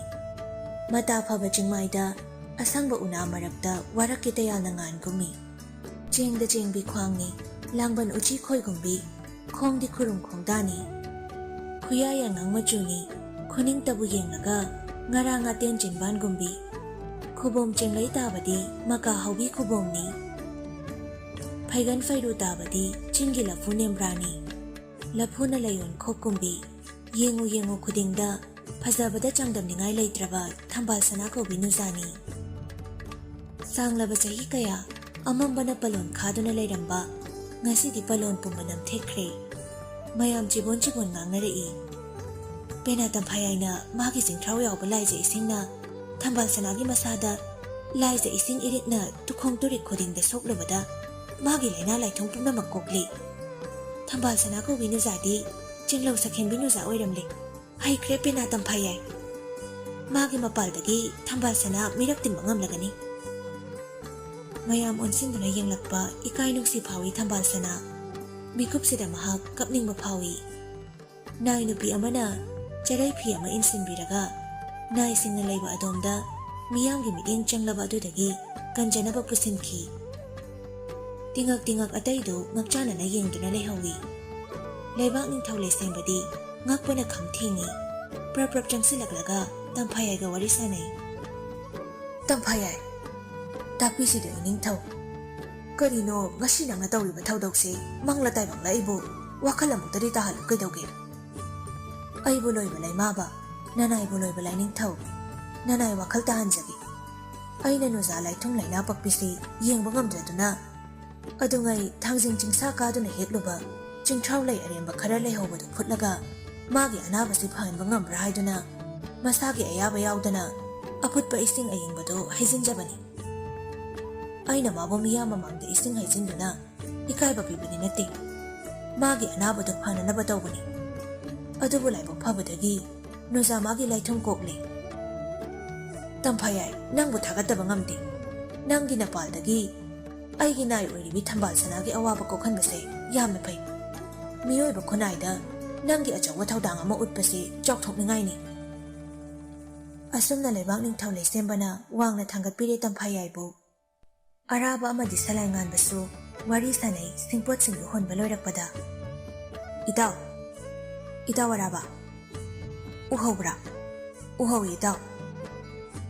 ꯃꯇꯥ ꯐꯕ ꯆꯤꯡꯃꯥꯏꯗ ꯑꯁꯪꯕ ꯎꯅꯥ ꯃꯔꯛꯇ ꯋꯥꯔꯛꯀꯤ ꯇꯌꯥꯜꯅ ꯉꯥꯟꯒꯨꯝꯃꯤ꯫ ꯆꯦꯡꯗ ꯆꯦꯡꯕꯤ ꯈ꯭ꯋꯥꯡꯅꯤ, ꯂꯥꯡꯕꯟ ꯎꯆꯤ ꯈꯣꯏꯒꯨꯝꯕꯤ, ꯈꯣꯡꯗꯤ ꯈꯨꯔꯨꯝ ꯈꯣꯡꯗꯥꯅꯤ꯫ ꯈꯨꯌꯥ ꯌꯥꯉꯥꯡ ꯃꯆꯨꯅꯤ, ꯈꯨꯅꯤꯡꯇꯕꯨ ꯌꯦꯡꯂꯒ ꯉꯔꯥ ꯉꯥꯇꯦꯟ ꯆꯤꯟꯕꯥꯟꯒꯨꯝꯕꯤ꯫ ꯈꯨꯕꯣꯝ ꯆꯦꯡꯂꯩ ꯇꯥꯕꯗꯤ ꯃꯀꯥ ꯍꯧꯕꯤ ꯈꯨꯕꯣꯝꯅꯤ꯫ ꯐꯩꯒꯟ ꯐꯩꯔꯨ ꯇꯥꯕꯗꯤ ꯆꯤꯡꯒꯤ ꯂꯐꯨ ꯅꯦꯝꯕ꯭ꯔꯥꯅꯤ꯫ ꯂꯐꯨꯅ ꯂꯩꯌꯣꯟ ꯈꯣꯛꯀꯨꯝꯕꯤ꯫ ꯌꯦꯡꯉꯨ ꯌꯦꯡꯉꯨ ꯈꯨꯗꯤꯡꯗ ꯐꯖꯕꯗ ꯆꯥꯡꯗꯝꯅꯤꯡꯉꯥꯏ ꯂꯩꯇ꯭ꯔꯕ ꯊꯝꯕꯥꯜ ꯁꯅꯥ ꯀꯧꯕꯤ ꯅꯨꯖꯥꯅꯤ꯫ ꯁꯥꯡꯂꯕ ꯆꯍꯤ ꯀꯌꯥ ꯑꯃꯝꯕꯅ ꯄꯂꯣꯟ ꯈꯥꯗꯨꯅ ꯂꯩꯔꯝꯕ ꯉꯁꯤꯗꯤ ꯄꯂꯣꯟ ꯄꯨꯝꯕ ꯅꯝꯊꯦꯛꯈ꯭ꯔꯦ꯫ ꯃꯌꯥꯝ ꯆꯤꯕꯣꯟ ꯆꯤꯕꯣꯟ ꯉꯥꯡꯅꯔꯛꯏ꯫ ꯄꯦꯅꯥ ꯇꯝꯐꯥꯌꯥꯏꯅ ꯃꯥꯒꯤ ꯆꯤꯡꯊ꯭ꯔꯥꯎ ꯌꯥꯎꯕ ꯂꯥꯏꯖ ꯏꯁꯤꯡꯅ ꯊꯝꯕꯥꯜ ꯁꯅꯥꯒꯤ ꯃꯁꯥꯗ ꯂꯥꯏꯖ ꯏꯁꯤꯡ ꯏꯔꯤꯛꯅ ꯇꯨꯈꯣꯡ ꯇꯨꯔꯤꯛ ꯈꯨꯗꯤꯡꯗ ꯁꯣꯛꯂꯨꯕꯗ ꯃꯥꯒꯤ ꯂꯥꯏꯅꯥ ꯂꯥꯏꯊꯨꯡ ꯄꯨꯝꯅꯃꯛ ꯀꯣꯛꯂꯤ꯫ ꯊꯝꯕꯥꯜ ꯁꯅꯥ ꯀꯧꯕꯤ ꯅꯨꯖꯥꯗꯤ ꯆꯤꯡꯂꯧ ꯁꯛꯍꯦꯟꯕꯤ ꯅꯨꯖꯥ ꯑꯣꯏꯔꯝꯂꯦ꯫ ꯍꯩꯈ꯭ꯔꯦ ꯄꯦꯅꯥ ꯇꯝꯐꯥꯌꯥꯏ꯫ ꯃꯥꯒꯤ ꯃꯄꯥꯜꯗꯒꯤ ꯊꯝꯕꯥꯜ ꯁꯅꯥ ꯃꯤꯔꯛ ꯇꯤꯟꯕ ꯉꯝꯂꯒꯅꯤ꯫ ꯃꯌꯥꯝ ꯑꯣꯟꯁꯤꯟꯗꯨꯅ ꯌꯦꯡꯂꯛꯄ ꯏꯀꯥꯏ ꯅꯨꯡꯁꯤ ꯐꯥꯎꯏ ꯊꯝꯕꯥꯜ ꯁꯅꯥ꯫ ꯃꯤꯀꯨꯞꯁꯤꯗ ꯃꯍꯥꯛ ꯀꯞꯅꯤꯡꯕ ꯐꯥꯎꯏ꯫ ꯅꯥꯏ ꯅꯨꯄꯤ ꯑꯃꯅ ꯆꯔꯩ ꯐꯤ ꯑꯃ ꯏꯟꯁꯤꯟꯕꯤꯔꯒ ꯅꯥꯏꯁꯤꯡꯅ ꯂꯩꯕ ꯑꯗꯣꯝꯗ ꯃꯤꯌꯥꯝꯒꯤ ꯃꯤꯠꯌꯦꯡ ꯆꯪꯂꯕ ꯑꯗꯨꯗꯒꯤ ꯀꯟꯖꯅꯕ ꯄꯨꯁꯤꯟꯈꯤ꯫ ꯇꯤꯉꯛ ꯇꯤꯉꯛ ꯑꯇꯩꯗꯨ ꯉꯛꯆꯥꯅꯅ ꯌꯦꯡꯗꯨꯅ ꯂꯩꯍꯧꯏ꯫ ꯂꯩꯕꯥꯛ ꯅꯤꯡꯊꯧ ꯂꯩꯁꯦꯝꯕꯗꯤ ꯉꯛꯄꯅ ꯈꯝ ꯊꯦꯡꯏ꯫ ꯄ꯭ꯔꯞ ꯄ꯭ꯔꯞ ꯆꯪꯁꯤꯜꯂꯛꯂꯒ ꯇꯝꯐꯥꯌꯥꯏꯒ ꯋꯥꯔꯤ ꯁꯥꯅꯩ꯫ "ꯇꯝꯐꯥꯌꯥꯏ, ꯇꯥꯛꯄꯤꯁꯤꯗ ꯏꯅꯤꯡꯊꯧ꯫ ꯀꯔꯤꯅꯣ ꯉꯁꯤ ꯅꯪꯅ ꯇꯧꯔꯤꯕ ꯊꯧꯗꯣꯛꯁꯤ? ꯃꯪꯂ ꯇꯥꯏꯕꯪꯂ ꯑꯩꯕꯨ ꯋꯥꯈꯜ ꯑꯃꯨꯛꯇꯗꯤ ꯇꯥꯍꯜꯂꯨ ꯀꯩꯗꯧꯒꯦ? ꯑꯩꯕꯨ ꯂꯣꯏꯕ ꯂꯩꯃꯥꯕ, ꯅꯅꯥꯏꯕꯨ ꯂꯣꯏꯕ ꯂꯥꯏꯅꯤꯡꯊꯧ, ꯅꯅꯥꯏ ꯋꯥꯈꯜ ꯇꯥꯍꯟꯖꯒꯦ꯫ ꯑꯩꯅ ꯅꯨꯖꯥ ꯂꯥꯏꯊꯨꯡ ꯂꯩꯅꯥ ꯄꯛꯄꯤꯁꯤ ꯌꯦꯡꯕ ꯉꯝꯗ꯭ꯔꯗꯨꯅ, ꯑꯗꯨꯉꯩ ꯊꯥꯡꯖꯤꯡ ꯆꯤꯡꯁꯥ ꯀꯥꯗꯨꯅ ꯍꯦꯛꯂꯨꯕ ꯆꯤꯡꯊ꯭ꯔꯥꯎ ꯂꯩ ꯑꯔꯦꯝꯕ ꯈꯔ ꯂꯩꯍꯧꯕꯗꯨ ꯐꯨꯠꯂꯒ ꯃꯥꯒꯤ ꯑꯅꯥꯕꯁꯤ ꯐꯍꯟꯕ ꯉꯝꯕ꯭ꯔꯥ ꯍꯥꯏꯗꯨꯅ ꯃꯁꯥꯒꯤ ꯑꯌꯥꯕ ꯌꯥꯎꯗꯅ ꯑꯐꯨꯠꯄ ꯏꯁꯤꯡ ꯑꯌꯤꯡꯕꯗꯨ ꯍꯩꯖꯤꯟꯖꯕꯅꯤ꯫ ꯑꯩꯅ ꯃꯥꯕꯨ ꯃꯤꯌꯥꯝ ꯃꯃꯥꯡꯗ ꯏꯁꯤꯡ ꯍꯩꯖꯤꯟꯗꯨꯅ ꯏꯀꯥꯏꯕ ꯄꯤꯕꯗꯤ ꯅꯠꯇꯦ꯫ ꯃꯥꯒꯤ ꯑꯅꯥꯕꯗꯨ ꯐꯅꯅꯕ ꯇꯧꯕꯅꯤ꯫ ꯑꯗꯨꯕꯨ ꯂꯥꯏꯕꯛ ꯐꯕꯗꯒꯤ ꯅꯨꯖꯥ ꯃꯥꯒꯤ ꯂꯥꯏꯊꯨꯡ ꯀꯣꯛꯂꯦ꯫ ꯇꯝꯐꯥꯌꯥꯏ, ꯅꯪꯕꯨ ꯊꯥꯒꯠꯇꯕ ꯉꯝꯗꯦ꯫ ꯅꯪꯒꯤ ꯅꯄꯥꯜꯗꯒꯤ ꯑꯩꯒꯤ ꯅꯥꯏ ꯑꯣꯏꯔꯤꯕꯤ ꯊꯝꯕꯥꯜ ꯁꯅꯥꯒꯤ ꯑꯋꯥꯕ ꯀꯣꯛꯍꯟꯕꯁꯦ ꯌꯥꯝꯅ ꯐꯩ꯫ ꯃꯤꯑꯣꯏꯕ ꯈꯨꯟꯅꯥꯏꯗ ꯅꯪꯒꯤ ꯑꯆꯧꯕ ꯊꯧꯗꯥꯡ ꯑꯃ ꯎꯠꯄꯁꯤ ꯆꯥꯎꯊꯣꯛꯅꯤꯡꯉꯥꯏꯅꯤ꯫" ꯑꯁꯨꯝꯅ ꯂꯩꯕꯥꯛ ꯅꯤꯡꯊꯧ ꯂꯩꯁꯦꯝꯕꯅ ꯋꯥꯡꯅ ꯊꯥꯡꯒꯠꯄꯤꯔꯦ ꯇꯝꯐꯥꯌꯥꯏꯕꯨ꯫ ꯑꯔꯥꯕ ꯑꯃꯗꯤ ꯁꯂꯥꯏ ꯉꯥꯟꯕꯁꯨ ꯋꯥꯔꯤ ꯁꯥꯅꯩ ꯁꯤꯡꯄꯣꯠꯁꯤꯡꯗꯨ ꯍꯣꯟꯕ ꯂꯣꯏꯔꯛꯄꯗ꯫ "ꯏꯇꯥꯎ, ꯏꯇꯥꯎ ꯑꯔꯥꯕ, ꯎꯍꯧꯕ꯭ꯔꯥ?" "ꯎꯍꯧꯏ ꯏꯇꯥꯎ꯫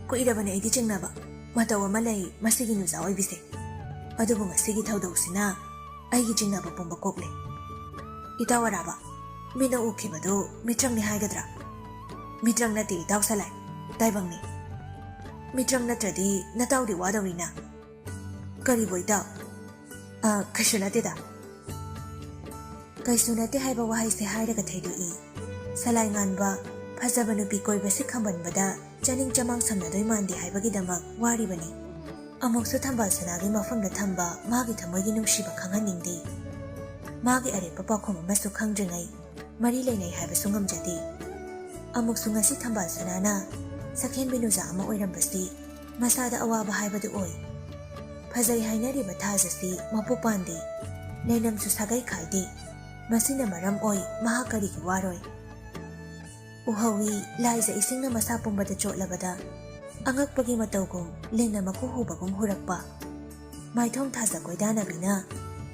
ꯀꯨꯏꯔꯕꯅꯦ ꯑꯩꯗꯤ ꯆꯤꯡꯅꯕ꯫ ꯃꯇꯧ ꯑꯃ ꯂꯩ ꯃꯁꯤꯒꯤ ꯅꯨꯖꯥ ꯑꯣꯏꯕꯤꯁꯦ꯫ ꯑꯗꯨꯕꯨ ꯉꯁꯤꯒꯤ ꯊꯧꯗꯣꯛꯁꯤꯅ ꯑꯩꯒꯤ ꯆꯤꯡꯅꯕ ꯄꯨꯝꯕ ꯀꯣꯛꯂꯦ꯫ ꯏꯇꯥꯎ ꯑꯔꯥꯕ, ꯃꯤꯠꯅ ꯎꯈꯤꯕꯗꯨ ꯃꯤꯇ꯭ꯔꯪꯅꯤ ꯍꯥꯏꯒꯗ꯭ꯔꯥ?" "ꯃꯤꯇ꯭ꯔꯪ ꯅꯠꯇꯦ ꯏꯇꯥꯎ ꯁꯂꯥꯏ, ꯇꯥꯏꯕꯪꯅꯤ꯫ ꯃꯤꯇ꯭ꯔꯪ ꯅꯠꯇ꯭ꯔꯗꯤ ꯅꯇꯥꯎꯗꯤ ꯋꯥꯗꯧꯔꯤꯅ꯫" "ꯀꯔꯤꯕꯨ ꯏꯇꯥꯎ?" "ꯑ, ꯀꯩꯁꯨ ꯅꯠꯇꯦꯗ꯫" ꯀꯩꯁꯨ ꯅꯠꯇꯦ ꯍꯥꯏꯕ ꯋꯥꯍꯩꯁꯦ ꯍꯥꯏꯔꯒ ꯊꯩꯗꯣꯛꯏ꯫ ꯁꯂꯥꯏ ꯉꯥꯟꯕ, ꯐꯖꯕ ꯅꯨꯄꯤ ꯀꯣꯏꯕꯁꯤ ꯈꯝꯕꯟꯕꯗ ꯆꯥꯅꯤꯡ ꯆꯃꯥꯡ ꯁꯝꯅꯗꯣꯏ ꯃꯥꯟꯗꯦ ꯍꯥꯏꯕꯒꯤꯗꯃꯛ ꯋꯥꯔꯤꯕꯅꯤ꯫ ꯑꯃꯨꯛꯁꯨ ꯊꯝꯕꯥꯜ ꯁꯅꯥꯒꯤ ꯃꯐꯝꯗ ꯊꯝꯕ ꯃꯥꯒꯤ ꯊꯃꯣꯏꯒꯤ ꯅꯨꯡꯁꯤꯕ ꯈꯪꯍꯟꯅꯤꯡꯗꯦ꯫ ꯃꯥꯒꯤ ꯑꯔꯦꯞꯄ ꯄꯥꯎꯈꯨꯝ ꯑꯃꯁꯨ ꯈꯪꯗ꯭ꯔꯤꯉꯩ ꯃꯔꯤ ꯂꯩꯅꯩ ꯍꯥꯏꯕꯁꯨ ꯉꯝꯖꯗꯦ꯫ ꯑꯃꯨꯛꯁꯨ ꯉꯁꯤ ꯊꯝꯕꯥꯜ ꯁꯅꯥꯅ ꯁꯛꯍꯦꯟꯕꯤ ꯅꯨꯖꯥ ꯑꯃ ꯑꯣꯏꯔꯝꯕꯁꯤ ꯃꯁꯥꯗ ꯑꯋꯥꯕ ꯍꯥꯏꯕꯗꯨ ꯑꯣꯏ꯫ ꯐꯖꯩ ꯍꯥꯏꯅꯔꯤꯕ ꯊꯥꯖꯁꯤ ꯃꯄꯨ ꯄꯥꯟꯗꯦ, ꯂꯩꯅꯝꯁꯨ ꯁꯥꯒꯩ ꯈꯥꯏꯗꯦ꯫ ꯃꯁꯤꯅ ꯃꯔꯝ ꯑꯣꯏ ꯃꯍꯥꯛ ꯀꯔꯤꯒꯤ ꯋꯥꯔꯣꯏ? ꯎꯍꯧꯏ, ꯂꯥꯏꯖ ꯏꯁꯤꯡꯅ ꯃꯁꯥ ꯄꯨꯝꯕꯗ ꯆꯣꯠꯂꯕꯗ ꯑꯉꯛꯄꯒꯤ ꯃꯇꯧꯒꯨꯝ ꯂꯤꯟꯅ ꯃꯀꯨ ꯍꯨꯕꯒꯨꯝ ꯍꯨꯔꯛꯄ꯫ ꯃꯥꯏꯊꯣꯡ ꯊꯥꯖ ꯀꯣꯏꯗꯥꯅꯕꯤꯅ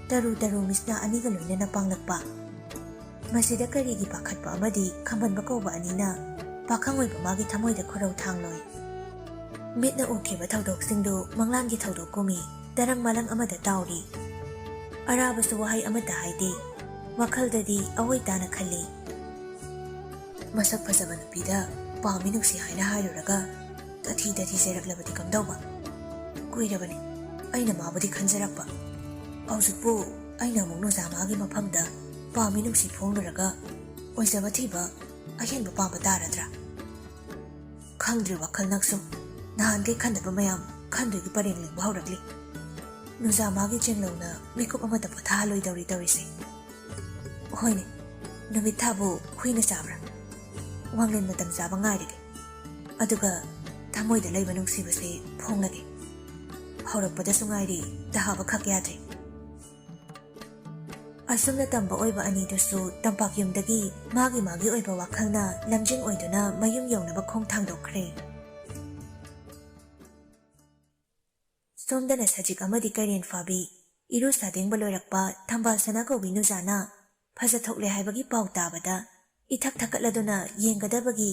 ꯇꯔꯨ ꯇꯔꯨ ꯃꯤꯠꯁꯅꯥ ꯑꯅꯤꯒ ꯂꯣꯏꯅꯅ ꯄꯥꯡꯂꯛꯄ꯫ ꯃꯁꯤꯗ ꯀꯔꯤꯒꯤ ꯄꯥꯈꯠꯄ ꯑꯃꯗꯤ ꯈꯝꯕꯟꯕ ꯀꯧꯕ ꯑꯅꯤꯅ ꯄꯥꯈꯪ ꯑꯣꯏꯕ ꯃꯥꯒꯤ ꯊꯃꯣꯏꯗ ꯈꯨꯔꯧ ꯊꯥꯡꯂꯣꯏ? ꯃꯤꯠꯅ ꯎꯈꯤꯕ ꯊꯧꯗꯣꯛꯁꯤꯡꯗꯨ ꯃꯪꯂꯥꯟꯒꯤ ꯊꯧꯗꯣꯛ ꯀꯨꯝꯃꯤ, ꯇꯔꯪ ꯃꯥꯂꯪ ꯑꯃꯗ ꯇꯥꯎꯔꯤ꯫ ꯑꯔꯥꯕꯁꯨ ꯋꯥꯍꯩ ꯑꯃꯠꯇ ꯍꯥꯏꯗꯦ, ꯋꯥꯈꯜꯗꯗꯤ ꯑꯑꯣꯏ ꯇꯥꯅ ꯈꯜꯂꯤ꯫ ꯃꯁꯛ ꯐꯖꯕ ꯅꯨꯄꯤꯗ ꯄꯥꯝꯃꯤ ꯅꯨꯡꯁꯤ ꯍꯥꯏꯅ ꯍꯥꯏꯔꯨꯔꯒ ꯇꯊꯤ ꯇꯊꯤ ꯆꯩꯔꯛꯂꯕꯗꯤ ꯀꯝꯗꯧꯕ? ꯀꯨꯏꯔꯕꯅꯤ ꯑꯩꯅ ꯃꯥꯕꯨꯗꯤ ꯈꯟꯖꯔꯛꯄ꯫ ꯍꯧꯖꯤꯛꯄꯨ ꯑꯩꯅ ꯑꯃꯨꯛ ꯅꯨꯖꯥꯃꯥꯒꯤ ꯃꯐꯝꯗ ꯄꯥꯝꯃꯤ ꯅꯨꯡꯁꯤ ꯐꯣꯡꯂꯨꯔꯒ ꯑꯣꯏꯖꯕ ꯊꯤꯕ ꯑꯍꯦꯟꯕ ꯄꯥꯝꯕ ꯇꯥꯔꯗ꯭ꯔꯥ? ꯈꯪꯗ꯭ꯔꯦ ꯋꯥꯈꯜ ꯅꯛꯁꯨ, ꯅꯍꯥꯟꯈꯩ ꯈꯟꯗꯕ ꯃꯌꯥꯝ ꯈꯟꯗꯣꯏꯒꯤ ꯄꯔꯦꯡ ꯂꯦꯡꯕ ꯍꯧꯔꯛꯂꯤ꯫ ꯅꯨꯖꯥꯃꯥꯒꯤ ꯆꯦꯡꯂꯧꯅ ꯃꯤꯀꯨꯞ ꯑꯃꯠꯇ ꯄꯣꯊꯥꯍꯜꯂꯣꯏꯗꯧꯔꯤ ꯇꯧꯔꯤꯁꯦ꯫ ꯍꯣꯏꯅꯦ, ꯅꯨꯃꯤꯠ ꯊꯥꯕꯨ ꯍꯨꯏꯅ ꯆꯥꯕ꯭ꯔꯥ? ꯋꯥꯡꯂꯦꯟ ꯃꯇꯝ ꯆꯥꯕ ꯉꯥꯏꯔꯒꯦ, ꯑꯗꯨꯒ ꯊꯃꯣꯏꯗ ꯂꯩꯕ ꯅꯨꯡꯁꯤꯕꯁꯦ ꯐꯣꯡꯂꯒꯦ꯫ ꯍꯧꯔꯛꯄꯗꯁꯨ ꯉꯥꯏꯔꯤ, ꯇꯍꯥꯕ ꯈꯛ ꯌꯥꯗ꯭ꯔꯦ꯫ ꯑꯁꯨꯝꯅ ꯇꯝꯕ ꯑꯣꯏꯕ ꯑꯅꯤꯗꯨꯁꯨ ꯇꯝꯄꯥꯛ ꯌꯨꯝꯗꯒꯤ ꯃꯥꯒꯤ ꯃꯥꯒꯤ ꯑꯣꯏꯕ ꯋꯥꯈꯜꯅ ꯂꯝꯖꯤꯡ ꯑꯣꯏꯗꯨꯅ ꯃꯌꯨꯝ ꯌꯧꯅꯕ ꯈꯣꯡ ꯊꯥꯡꯗꯣꯛꯈ꯭ꯔꯦ꯫ ꯁꯣꯝꯗꯅ ꯁꯖꯤꯛ ꯑꯃꯗꯤ ꯀꯩꯔꯦꯟ ꯐꯥꯕꯤ, ꯏꯔꯨ ꯁꯥꯗꯦꯡꯕ ꯂꯣꯏꯔꯛꯄ ꯊꯝꯕꯥꯜ ꯁꯅꯥ ꯀꯧꯕꯤ ꯅꯨꯖꯥꯅ ꯐꯖꯊꯣꯛꯂꯦ ꯍꯥꯏꯕꯒꯤ ꯄꯥꯎ ꯇꯥꯕꯗ ꯏꯊꯛ ꯊꯛꯀꯠꯂꯗꯨꯅ ꯌꯦꯡꯒꯗꯕꯒꯤ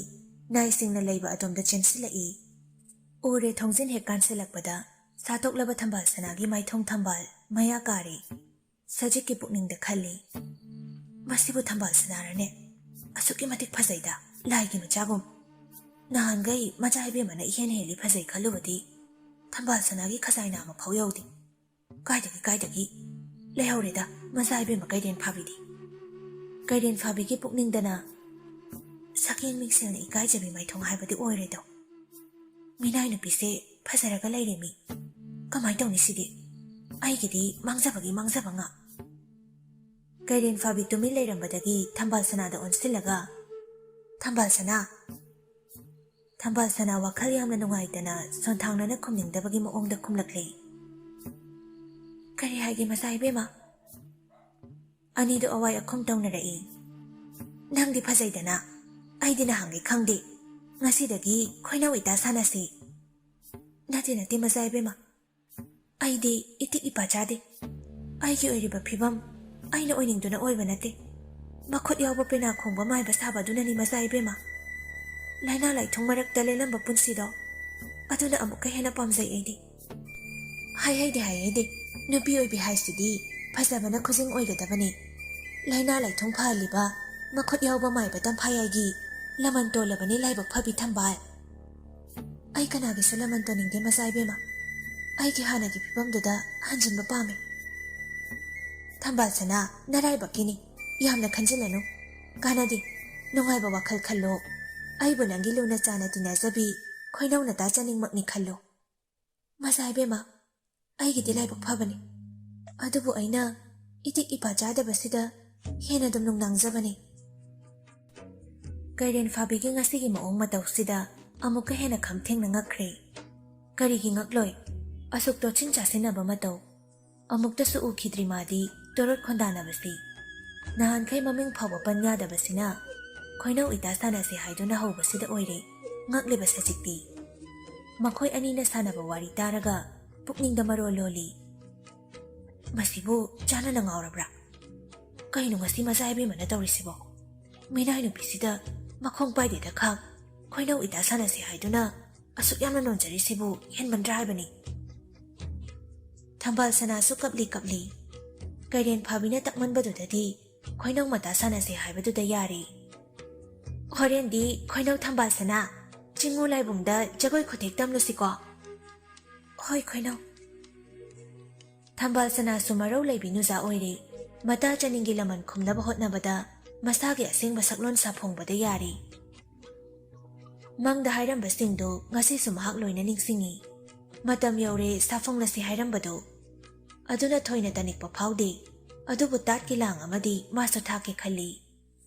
ꯅꯥꯏꯁꯤꯡꯅ ꯂꯩꯕ ꯑꯗꯣꯝꯗ ꯆꯦꯟꯁꯤꯜꯂꯛꯏ꯫ ꯎꯔꯦ, ꯊꯣꯡꯖꯤꯟ ꯍꯦꯛ ꯀꯥꯟꯁꯤꯜꯂꯛꯄꯗ ꯁꯥꯠꯇꯣꯛꯂꯕ ꯊꯝꯕꯥꯜ ꯁꯅꯥꯒꯤ ꯃꯥꯏꯊꯣꯡ ꯊꯝꯕꯥꯜ ꯃꯌꯥ ꯀꯥꯔꯦ꯫ ꯁꯖꯤꯛꯀꯤ ꯄꯨꯛꯅꯤꯡꯗ ꯈꯜꯂꯤ, "ꯃꯁꯤꯕꯨ ꯊꯝꯕꯥꯜ ꯁꯅꯥꯔꯅꯦ? ꯑꯁꯨꯛꯀꯤ ꯃꯇꯤꯛ ꯐꯖꯩꯗ, ꯂꯥꯏꯒꯤ ꯃꯆꯥꯒꯨꯝ꯫ ꯅꯍꯥꯟꯈꯩ ꯃꯆꯥ ꯏꯕꯦꯝꯃꯅ ꯏꯍꯦꯟ ꯍꯦꯜꯂꯤ ꯐꯖꯩ ꯈꯜꯂꯨꯕꯗꯤ ꯊꯝꯕꯥꯜ ꯁꯅꯥꯒꯤ ꯈꯖꯥꯏꯅꯥ ꯑꯃꯐꯥꯎ ꯌꯧꯗꯦ꯫ ꯀꯥꯏꯗꯒꯤ, ꯀꯥꯏꯗꯒꯤ? ꯂꯩꯍꯧꯔꯦꯗ ꯃꯆꯥ ꯏꯕꯦꯝꯃ ꯀꯩꯔꯦꯟ ꯐꯥꯕꯤꯗꯤ꯫" ꯀꯩꯔꯦꯟ ꯐꯥꯕꯤꯒꯤ ꯄꯨꯛꯅꯤꯡꯗꯅ, "ꯁꯛꯍꯦꯟ ꯃꯤꯡꯁꯦꯜꯅ ꯏꯀꯥꯏꯖꯕꯤ ꯃꯥꯏꯊꯣꯡ ꯍꯥꯏꯕꯗꯤ ꯑꯣꯏꯔꯦꯗꯣ꯫ ꯃꯤꯅꯥꯏ ꯅꯨꯄꯤꯁꯦ ꯐꯖꯔꯒ ꯂꯩꯔꯦ ꯃꯤ꯫ ꯀꯃꯥꯏ ꯇꯧꯅꯤ ꯁꯤꯗꯤ? ꯑꯩꯒꯤꯗꯤ ꯃꯥꯡꯖꯕꯒꯤ ꯃꯥꯡꯖꯕ ꯉꯥꯛ꯫" ꯀꯩꯔꯦꯟ ꯐꯥꯕꯤ ꯇꯨꯃꯤꯟ ꯂꯩꯔꯝꯕꯗꯒꯤ ꯊꯝꯕꯥꯜ ꯁꯅꯥꯗ ꯑꯣꯟꯁꯤꯜꯂꯒ, "ꯊꯝꯕꯥꯜ ꯁꯅꯥ, ꯊꯝꯕꯥꯜ ꯁꯅꯥ ꯋꯥꯈꯜ ꯌꯥꯝꯅ ꯅꯨꯡꯉꯥꯏꯇꯅ ꯁꯣꯟꯊꯥꯡꯅꯅ ꯈꯨꯝꯅꯤꯡꯗꯕꯒꯤ ꯃꯑꯣꯡꯗ ꯈꯨꯝꯂꯛꯂꯦ꯫ "ꯀꯔꯤ ꯍꯥꯏꯒꯦ ꯃꯆꯥ ꯏꯕꯦꯝꯃ?" ꯑꯅꯤꯗꯨ ꯑꯋꯥꯏ ꯑꯈꯨꯝ ꯇꯧꯅꯔꯛꯏ꯫ "ꯅꯪꯗꯤ ꯐꯖꯩꯗꯅ, ꯑꯩꯗꯤ ꯅꯍꯥꯟꯒꯩ ꯈꯪꯗꯦ꯫ ꯉꯁꯤꯗꯒꯤ ꯈꯣꯏꯅꯧ ꯏꯇꯥ ꯁꯥꯟꯅꯁꯤ꯫" "ꯅꯠꯇꯦ, ꯅꯠꯇꯦ ꯃꯆꯥ ꯏꯕꯦꯝꯃ, ꯑꯩꯗꯤ ꯏꯇꯤꯛ ꯏꯄꯥ ꯆꯥꯗꯦ꯫ ꯑꯩꯒꯤ ꯑꯣꯏꯔꯤꯕ ꯐꯤꯕꯝ ꯑꯩꯅ ꯑꯣꯏꯅꯤꯡꯗꯨꯅ ꯑꯣꯏꯕ ꯅꯠꯇꯦ꯫ ꯃꯈꯨꯠ ꯌꯥꯎꯕ ꯄꯦꯅꯥ ꯈꯣꯡꯕ ꯃꯥꯏꯕ ꯁꯥꯕ ꯑꯗꯨꯅꯅꯤ ꯃꯆꯥ ꯏꯕꯦꯝꯃ꯫ ꯂꯥꯏꯅꯥ ꯂꯥꯏꯊꯨꯡ ꯃꯔꯛꯇ ꯂꯦꯜꯂꯝꯕ ꯄꯨꯟꯁꯤꯗꯣ, ꯑꯗꯨꯅ ꯑꯃꯨꯛꯀ ꯍꯦꯟꯅ ꯄꯥꯝꯖꯩ ꯑꯩꯗꯤ꯫ ꯍꯥꯏꯍꯩꯗꯦ, ꯍꯥꯏꯍꯩꯗꯦ, ꯅꯨꯄꯤ ꯑꯣꯏꯕꯤ ꯍꯥꯏꯁꯤꯗꯤ ꯐꯖꯕꯅ ꯈꯨꯖꯤꯡ ꯑꯣꯏꯒꯗꯕꯅꯤ꯫ ꯂꯥꯏꯅꯥ ꯂꯥꯏꯊꯨꯡ ꯐꯍꯜꯂꯤꯕ ꯃꯈꯨꯠ ꯌꯥꯎꯕ ꯃꯥꯏꯕ ꯇꯝꯐꯥꯌꯥꯏꯒꯤ ꯂꯃꯟ ꯇꯣꯜꯂꯕꯅꯤ ꯂꯥꯏꯕꯛ ꯐꯕꯤ ꯊꯝꯕꯥꯜ꯫ ꯑꯩ ꯀꯅꯥꯒꯤꯁꯨ ꯂꯃꯟ ꯇꯣꯟꯅꯤꯡꯗꯦ ꯃꯆꯥ ꯏꯕꯦꯝꯃ꯫ ꯑꯩꯒꯤ ꯍꯥꯟꯅꯒꯤ ꯐꯤꯕꯝꯗꯨꯗ ꯍꯟꯖꯤꯟꯕ ꯄꯥꯝꯃꯤ꯫" "ꯊꯝꯕꯥꯜ ꯁꯅꯥ, ꯅꯔꯥꯏꯕꯛꯀꯤꯅꯤ꯫ ꯌꯥꯝꯅ ꯈꯟꯖꯤꯜꯂꯅꯨ꯫ ꯀꯥꯟꯅꯗꯦ꯫ ꯅꯨꯡꯉꯥꯏꯕ ꯋꯥꯈꯜ ꯈꯜꯂꯣ꯫ ꯑꯩꯕꯨ ꯅꯪꯒꯤ ꯂꯨꯅ ꯆꯥꯅ ꯇꯤꯟꯅꯖꯕꯤ ꯈꯣꯏꯅꯧ ꯅꯇꯥ ꯆꯥꯅꯤꯡꯃꯛꯅꯤ ꯈꯜꯂꯣ꯫" "ꯃꯆꯥ ꯏꯕꯦꯝꯃ, ꯑꯩꯒꯤꯗꯤ ꯂꯥꯏꯕꯛ ꯐꯕꯅꯤ꯫ ꯑꯗꯨꯕꯨ ꯑꯩꯅ ꯏꯇꯤꯛ ꯏꯄꯥ ꯆꯥꯗꯕꯁꯤꯗ ꯍꯦꯟꯅ ꯑꯗꯨꯝ ꯅꯨꯡꯅꯥꯡꯖꯕꯅꯤ꯫" ꯀꯩꯔꯦꯟ ꯐꯥꯕꯤꯒꯤ ꯉꯁꯤꯒꯤ ꯃꯑꯣꯡ ꯃꯇꯧꯁꯤꯗ ꯑꯃꯨꯛꯀ ꯍꯦꯟꯅ ꯈꯝ ꯊꯦꯡꯅ ꯉꯛꯈ꯭ꯔꯦ꯫ ꯀꯔꯤꯒꯤ ꯉꯛꯂꯣꯏ? ꯑꯁꯨꯛ ꯇꯣꯠꯁꯤꯟ ꯆꯥꯁꯤꯟꯅꯕ ꯃꯇꯧ ꯑꯃꯨꯛꯇꯁꯨ ꯎꯈꯤꯗ꯭ꯔꯤ ꯃꯥꯗꯤ꯫ ꯇꯣꯔꯣꯠ ꯈꯣꯟꯗꯥꯅꯕꯁꯤ ꯅꯍꯥꯟꯈꯩ ꯃꯃꯤꯡ ꯐꯥꯎꯕ ꯄꯟ ꯌꯥꯗꯕꯁꯤꯅ ꯈꯣꯏꯅꯧ ꯏꯇꯥ ꯁꯥꯟꯅꯁꯦ ꯍꯥꯏꯗꯨꯅ ꯍꯧꯕꯁꯤꯗ ꯑꯣꯏꯔꯦ ꯉꯛꯂꯤꯕ ꯁꯖꯤꯛꯇꯤ꯫ ꯃꯈꯣꯏ ꯑꯅꯤꯅ ꯁꯥꯟꯅꯕ ꯋꯥꯔꯤ ꯇꯥꯔꯒ ꯄꯨꯛꯅꯤꯡꯗ ꯃꯔꯣꯜ ꯂꯣꯜꯂꯤ꯫ "ꯃꯁꯤꯕꯨ ꯆꯥꯟꯅꯅ ꯉꯥꯎꯔꯕ꯭ꯔꯥ? ꯀꯩꯅꯣ ꯉꯁꯤ ꯃꯆꯥ ꯏꯕꯦꯝꯃꯅ ꯇꯧꯔꯤꯁꯤꯕꯣ? ꯃꯤꯅꯥꯏ ꯅꯨꯄꯤꯁꯤꯗ ꯃꯈꯣꯡ ꯄꯥꯏꯗꯦꯗ ꯈꯥꯛ ꯈꯣꯏꯅꯧ ꯏꯇꯥ ꯁꯥꯟꯅꯁꯤ ꯍꯥꯏꯗꯨꯅ ꯑꯁꯨꯛ ꯌꯥꯝꯅ ꯅꯣꯟꯖꯔꯤꯁꯤꯕꯨ ꯍꯦꯟꯃꯟꯗ꯭ꯔꯥ ꯍꯥꯏꯕꯅꯤ꯫" ꯊꯝꯕꯥꯜ ꯁꯅꯥꯁꯨ ꯀꯞꯂꯤ ꯀꯞꯂꯤ꯫ ꯀꯩꯔꯦꯟ ꯐꯥꯕꯤꯅ ꯇꯛꯃꯟꯕꯗꯨꯗꯗꯤ ꯈꯣꯏꯅꯧ ꯃꯇꯥ ꯁꯥꯟꯅꯁꯤ ꯍꯥꯏꯕꯗꯨꯗ ꯌꯥꯔꯦ꯫ "ꯍꯣꯔꯦꯟꯗꯤ ꯈꯣꯏꯅꯧ ꯊꯝꯕꯥꯜ ꯁꯅꯥ, ꯆꯤꯡꯉꯨ ꯂꯥꯏꯕꯨꯡꯗ ꯖꯒꯣꯏ ꯈꯨꯊꯦꯛ ꯇꯝꯂꯨꯁꯤꯀꯣ꯫" "ꯍꯣꯏ ꯈꯣꯏꯅꯧ꯫" ꯊꯝꯕꯥꯜ ꯁꯅꯥꯁꯨ ꯃꯔꯧ ꯂꯩꯕꯤ ꯅꯨꯖꯥ ꯑꯣꯏꯔꯦ꯫ ꯃꯇꯥ ꯆꯅꯤꯡꯒꯤ ꯂꯃꯟ ꯈꯨꯝꯅꯕ ꯍꯣꯠꯅꯕꯗ ꯃꯁꯥꯒꯤ ꯑꯁꯦꯡꯕ ꯁꯛꯂꯣꯟ ꯁꯥꯐꯣꯡꯕꯗ ꯌꯥꯔꯦ꯫ ꯃꯪꯗ ꯍꯥꯏꯔꯝꯕꯁꯤꯡꯗꯨ ꯉꯁꯤꯁꯨ ꯃꯍꯥꯛ ꯂꯣꯏꯅ ꯅꯤꯡꯁꯤꯡꯉꯤ꯫ ꯃꯇꯝ ꯌꯧꯔꯦ ꯁꯥꯐꯣꯡꯂꯁꯤ ꯍꯥꯏꯔꯝꯕꯗꯨ꯫ ꯑꯗꯨꯅ ꯊꯣꯏꯅ ꯇꯅꯤꯛꯄ ꯐꯥꯎꯗꯦ꯫ ꯑꯗꯨꯕꯨ ꯇꯥꯠꯀꯤ ꯂꯥꯡ ꯑꯃꯗꯤ ꯃꯥꯁꯨ ꯊꯥꯛꯀꯦ ꯈꯜꯂꯤ꯫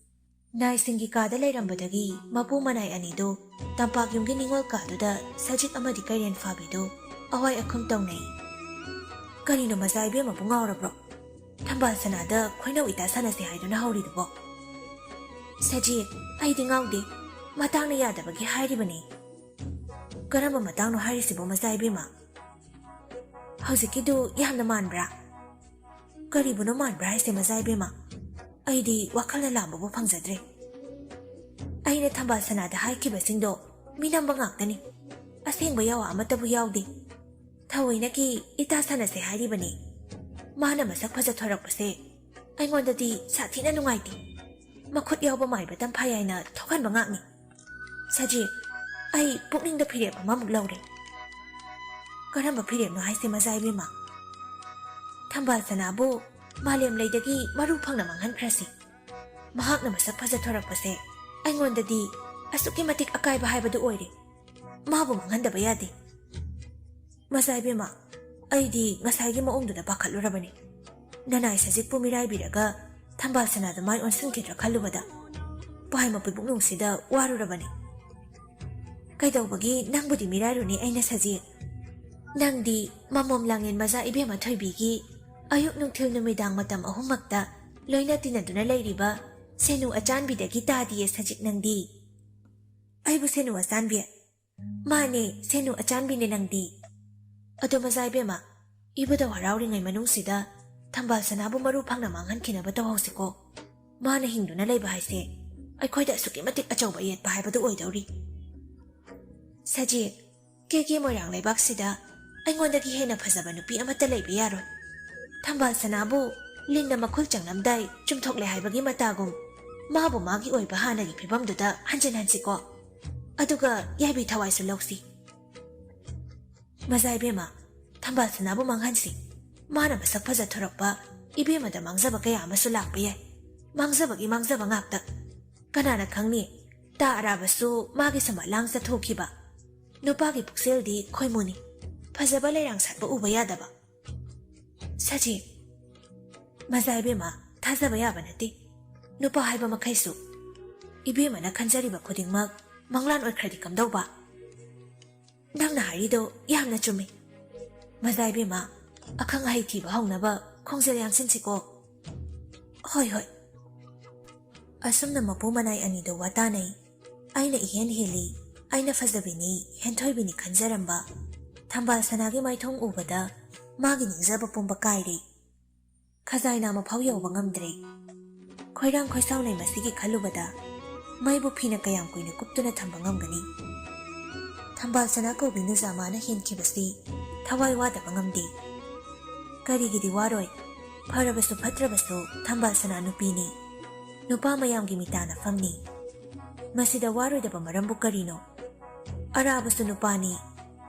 ꯅꯥꯏꯁꯤꯡꯒꯤ ꯀꯥꯗ ꯂꯩꯔꯝꯕꯗꯒꯤ ꯃꯄꯨ ꯃꯅꯥꯏ ꯑꯅꯤꯗꯨ ꯇꯝꯄꯥꯛ ꯌꯨꯝꯒꯤ ꯅꯤꯉꯣꯜ ꯀꯥꯗꯨꯗ ꯁꯖꯤꯛ ꯑꯃꯗꯤ ꯀꯩꯔꯦꯟ ꯐꯥꯕꯤꯗꯨ ꯑꯋꯥꯏ ꯑꯈꯨꯝ ꯇꯧꯅꯩ꯫ "ꯀꯔꯤꯅꯣ ꯃꯆꯥ ꯏꯕꯦꯝꯃꯕꯨ ꯉꯥꯎꯔꯕ꯭ꯔꯣ? ꯊꯝꯕꯥꯜ ꯁꯅꯥꯗ ꯈꯣꯏꯅꯧ ꯏꯇꯥ ꯁꯥꯟꯅꯁꯦ ꯍꯥꯏꯗꯨꯅ ꯍꯧꯔꯤꯗꯨꯕꯣ?" "ꯁꯖꯤꯛ, ꯑꯩꯗꯤ ꯉꯥꯎꯗꯦ, ꯃꯇꯥꯡꯅ ꯌꯥꯗꯕꯒꯤ ꯍꯥꯏꯔꯤꯕꯅꯤ꯫" "ꯀꯔꯝꯕ ꯃꯇꯥꯡꯅꯣ ꯍꯥꯏꯔꯤꯁꯤꯕꯣ ꯃꯆꯥ ꯏꯕꯦꯝꯃ? ꯍꯧꯖꯤꯛꯀꯤꯗꯨ ꯌꯥꯝꯅ ꯃꯥꯟꯕ꯭ꯔꯥ?" "ꯀꯔꯤꯕꯨꯅꯣ ꯃꯥꯟꯕ꯭ꯔꯥ ꯍꯥꯏꯁꯦ ꯃꯆꯥ ꯏꯕꯦꯝꯃ? ꯑꯩꯗꯤ ꯋꯥꯈꯜꯅ ꯂꯥꯝꯕꯕꯨ ꯐꯪꯖꯗ꯭ꯔꯦ꯫ ꯑꯩꯅ ꯊꯝꯕꯥꯜ ꯁꯅꯥꯗ ꯍꯥꯏꯈꯤꯕꯁꯤꯡꯗꯣ ꯃꯤꯅꯝꯕ ꯉꯥꯛꯇꯅꯤ꯫ ꯑꯁꯦꯡꯕ ꯌꯥꯋꯥ ꯑꯃꯠꯇꯕꯨ ꯌꯥꯎꯗꯦ꯫ ꯊꯑꯣꯏꯅꯀꯤ ꯏꯇꯥ ꯁꯥꯟꯅꯁꯦ ꯍꯥꯏꯔꯤꯕꯅꯤ꯫ ꯃꯥꯅ ꯃꯁꯛ ꯐꯖꯊꯣꯔꯛꯄꯁꯦ ꯑꯩꯉꯣꯟꯗꯗꯤ ꯁꯥꯊꯤꯅ ꯅꯨꯡꯉꯥꯏꯇꯦ꯫ ꯃꯈꯨꯠ ꯌꯥꯎꯕ ꯃꯥꯏꯕ ꯇꯝꯐꯥ ꯌꯥꯏꯅ ꯊꯣꯛꯍꯟꯕ ꯉꯥꯛꯅꯤ꯫ ꯁꯖꯤ, ꯑꯩ ꯄꯨꯛꯅꯤꯡꯗ ꯐꯤꯔꯦꯞ ꯑꯃꯃꯨꯛ ꯂꯧꯔꯦ꯫" "ꯀꯔꯝꯕ ꯐꯤꯔꯦꯞꯅꯣ ꯍꯥꯏꯁꯦ ꯃꯆꯥ ꯏꯕꯦꯝꯃ?" "ꯊꯝꯕꯥꯜ ꯁꯅꯥꯕꯨ ꯃꯥꯂꯦꯝ ꯂꯩꯗꯒꯤ ꯃꯔꯨ ꯐꯪꯅ ꯃꯥꯡꯍꯟꯈ꯭ꯔꯁꯤ꯫ ꯃꯍꯥꯛꯅ ꯃꯁꯛ ꯐꯖꯊꯣꯔꯛꯄꯁꯦ ꯑꯩꯉꯣꯟꯗꯗꯤ ꯑꯁꯨꯛꯀꯤ ꯃꯇꯤꯛ ꯑꯀꯥꯏꯕ ꯍꯥꯏꯕꯗꯨ ꯑꯣꯏꯔꯦ꯫ ꯃꯥꯕꯨ ꯃꯥꯡꯍꯟꯗꯕ ꯌꯥꯗꯦ꯫" "ꯃꯆꯥ ꯏꯕꯦꯝꯃ, ꯑꯩꯗꯤ ꯉꯁꯥꯏꯒꯤ ꯃꯑꯣꯡꯗꯨꯗ ꯄꯥꯈꯠꯂꯨꯔꯕꯅꯤ꯫ ꯅꯅꯥꯏ ꯁꯖꯤꯛꯄꯨ ꯃꯤꯔꯥꯏꯕꯤꯔꯒ ꯊꯝꯕꯥꯜ ꯁꯅꯥꯗ ꯃꯥꯏ ꯑꯣꯟꯁꯤꯟꯈꯤꯗ꯭ꯔꯥ ꯈꯜꯂꯨꯕꯗ ꯄꯥꯏꯃ ꯄꯤꯕꯨꯡ ꯅꯨꯡꯁꯤꯗ ꯋꯥꯔꯨꯔꯕꯅꯤ꯫" "ꯀꯩꯗꯧꯕꯒꯤ ꯅꯪꯕꯨꯗꯤ ꯃꯤꯔꯥꯏꯔꯨꯅꯤ ꯑꯩꯅ ꯁꯖꯤꯛ? ꯅꯪꯗꯤ ꯃꯃꯣꯝ ꯂꯥꯡꯉꯦꯟ ꯃꯆꯥ ꯏꯕꯦꯝꯃ ꯊꯣꯏꯕꯤꯒꯤ ꯑꯌꯨꯛ ꯅꯨꯡꯊꯤꯜ ꯅꯨꯃꯤꯗꯥꯡ ꯃꯇꯝ ꯑꯍꯨꯝꯃꯛꯇ ꯂꯣꯏꯅ ꯇꯤꯟꯅꯗꯨꯅ ꯂꯩꯔꯤꯕ ꯁꯦꯅꯨ ꯑꯆꯥꯟꯕꯤꯗꯒꯤ ꯇꯥꯗꯤꯌꯦ ꯁꯖꯤꯛ ꯅꯪꯗꯤ꯫" "ꯑꯩꯕꯨ ꯁꯦꯅꯨ ꯑꯆꯥꯟꯕꯤ?" "ꯃꯥꯅꯦ, ꯁꯦꯅꯨ ꯑꯆꯥꯟꯕꯤꯅꯦ ꯅꯪꯗꯤ꯫" "ꯑꯗꯣ ꯃꯆꯥ ꯏꯕꯦꯝꯃ, ꯏꯕꯨꯙꯧ ꯍꯔꯥꯎꯔꯤꯉꯩ ꯃꯅꯨꯡꯁꯤꯗ ꯊꯝꯕꯥꯜ ꯁꯅꯥꯕꯨ ꯃꯔꯨ ꯐꯪꯅ ꯃꯥꯡꯍꯟꯈꯤꯅꯕ ꯇꯧꯍꯧꯁꯤꯀꯣ꯫ ꯃꯥꯅ ꯍꯤꯡꯗꯨꯅ ꯂꯩꯕ ꯍꯥꯏꯁꯦ ꯑꯩꯈꯣꯏꯗ ꯑꯁꯨꯛꯀꯤ ꯃꯇꯤꯛ ꯑꯆꯧꯕ ꯌꯦꯠꯄ ꯍꯥꯏꯕꯗꯨ ꯑꯣꯏꯗꯧꯔꯤ꯫" "ꯁꯖꯤꯛ, ꯀꯦ ꯀꯦ ꯃꯣꯏꯔꯥꯡ ꯂꯩꯕꯥꯛꯁꯤꯗ ꯑꯩꯉꯣꯟꯗꯒꯤ ꯍꯦꯟꯅ ꯐꯖꯕ ꯅꯨꯄꯤ ꯑꯃꯠꯇ ꯂꯩꯕ ꯌꯥꯔꯣꯏ꯫ ꯊꯝꯕꯥꯜ ꯁꯅꯥꯕꯨ ꯂꯤꯟꯅ ꯃꯈꯨꯜ ꯆꯪꯂꯝꯗꯥꯏ ꯆꯨꯝꯊꯣꯛꯂꯦ ꯍꯥꯏꯕꯒꯤ ꯃꯇꯥꯒꯨꯝ ꯃꯥꯕꯨ ꯃꯥꯒꯤ ꯑꯣꯏꯕ ꯍꯥꯟꯅꯒꯤ ꯐꯤꯕꯝꯗꯨꯗ ꯍꯟꯖꯤꯟꯍꯟꯁꯤꯀꯣ꯫ ꯑꯗꯨꯒ ꯌꯥꯏꯕꯤ ꯊꯋꯥꯏꯁꯨ ꯂꯧꯁꯤ꯫" "ꯃꯆꯥ ꯏꯕꯦꯝꯃ, ꯊꯝꯕꯥꯜ ꯁꯅꯥꯕꯨ ꯃꯥꯡꯍꯟꯁꯤ꯫ ꯃꯥꯅ ꯃꯁꯛ ꯐꯖꯊꯣꯔꯛꯄ ꯏꯕꯦꯝꯃꯗ ꯃꯥꯡꯖꯕ ꯀꯌꯥ ꯑꯃꯁꯨ ꯂꯥꯛꯄ ꯌꯥꯏ꯫ ꯃꯥꯡꯖꯕꯒꯤ ꯃꯥꯡꯖꯕ ꯉꯥꯛꯇ꯫ ꯀꯅꯥꯅ ꯈꯪꯅꯤ, ꯇꯥ ꯑꯔꯥꯕꯁꯨ ꯃꯥꯒꯤ ꯁꯨꯃꯥꯡ ꯂꯥꯡ ꯆꯠꯊꯣꯛꯈꯤꯕ꯫ ꯅꯨꯄꯥꯒꯤ ꯄꯨꯛꯆꯦꯜꯗꯤ ꯈꯣꯏꯃꯨꯅꯤ꯫ ꯐꯖꯕ ꯂꯩꯔꯥꯡ ꯁꯥꯠꯄ ꯎꯕ ꯌꯥꯗꯕ꯫" "ꯁꯖꯤ, ꯃꯆꯥ ꯏꯕꯦꯝꯃ, ꯊꯥꯖꯕ ꯌꯥꯕ ꯅꯠꯇꯦ꯫ ꯅꯨꯄꯥ ꯍꯥꯏꯕ ꯃꯈꯩꯁꯨ ꯏꯕꯦꯝꯃꯅ ꯈꯟꯖꯔꯤꯕ ꯈꯨꯗꯤꯡꯃꯛ ꯃꯪꯂꯥꯟ ꯑꯣꯏꯈ꯭ꯔꯗꯤ ꯀꯝꯗꯧꯕ? ꯅꯪꯅ ꯍꯥꯏꯔꯤꯗꯣ ꯌꯥꯝꯅ ꯆꯨꯝꯃꯤ꯫ ꯃꯖꯥ ꯏꯕꯦꯝꯃ, ꯑꯈꯪ ꯑꯍꯩ ꯊꯤꯕ ꯍꯧꯅꯕ ꯈꯣꯡꯖꯦꯜ ꯌꯥꯡꯁꯤꯟꯁꯤꯀꯣ꯫ ꯍꯣꯏ, ꯍꯣꯏ꯫ ꯑꯁꯨꯝꯅ ꯃꯄꯨ ꯃꯅꯥꯏ ꯑꯅꯤꯗꯣ ꯋꯥꯇꯥꯅꯩ꯫ ꯑꯩꯅ ꯏꯍꯦꯟ ꯍꯦꯜꯂꯤ, ꯑꯩꯅ ꯐꯖꯕꯤꯅꯤ, ꯍꯦꯟꯊꯣꯏꯕꯤꯅꯤ ꯈꯟꯖꯔꯝꯕ ꯊꯝꯕꯥꯜ ꯁꯅꯥꯒꯤ ꯃꯥꯏꯊꯣꯡ ꯎꯕꯗ ꯃꯥꯒꯤ ꯅꯤꯡꯖꯕ ꯄꯨꯝꯕ ꯀꯥꯏꯔꯦ꯫ ꯈꯖꯥꯏꯅ ꯑꯃꯐꯥꯎ ꯌꯧꯕ ꯉꯝꯗ꯭ꯔꯦ꯫ ꯈꯣꯏꯔꯥꯡ ꯈꯣꯏꯁꯥꯎꯅꯩ ꯃꯁꯤꯒꯤ ꯈꯜꯂꯨꯕꯗ ꯃꯩꯕꯨ ꯐꯤꯅ ꯀꯌꯥꯝ ꯀꯨꯏꯅ ꯀꯨꯞꯇꯨꯅ ꯊꯝꯕ ꯉꯝꯒꯅꯤ? ꯊꯝꯕꯥꯜ ꯁꯅꯥ ꯀꯧꯕꯤ ꯅꯨꯖꯥꯃꯥꯅ ꯍꯦꯟꯈꯤꯕꯁꯤ ꯊꯋꯥꯏ ꯋꯥꯗꯕ ꯉꯝꯗꯦ꯫ ꯀꯔꯤꯒꯤꯗꯤ ꯋꯥꯔꯣꯏ? ꯐꯔꯕꯁꯨ ꯐꯠꯇ꯭ꯔꯕꯁꯨ ꯊꯝꯕꯥꯜ ꯁꯅꯥ ꯅꯨꯄꯤꯅꯤ꯫ ꯅꯨꯄꯥ ꯃꯌꯥꯝꯒꯤ ꯃꯤꯇꯥꯅ ꯐꯝꯅꯤ꯫ ꯃꯁꯤꯗ ꯋꯥꯔꯣꯏꯗꯕ ꯃꯔꯝꯕꯨ ꯀꯔꯤꯅꯣ? ꯑꯔꯥꯕꯁꯨ ꯅꯨꯄꯥꯅꯤ꯫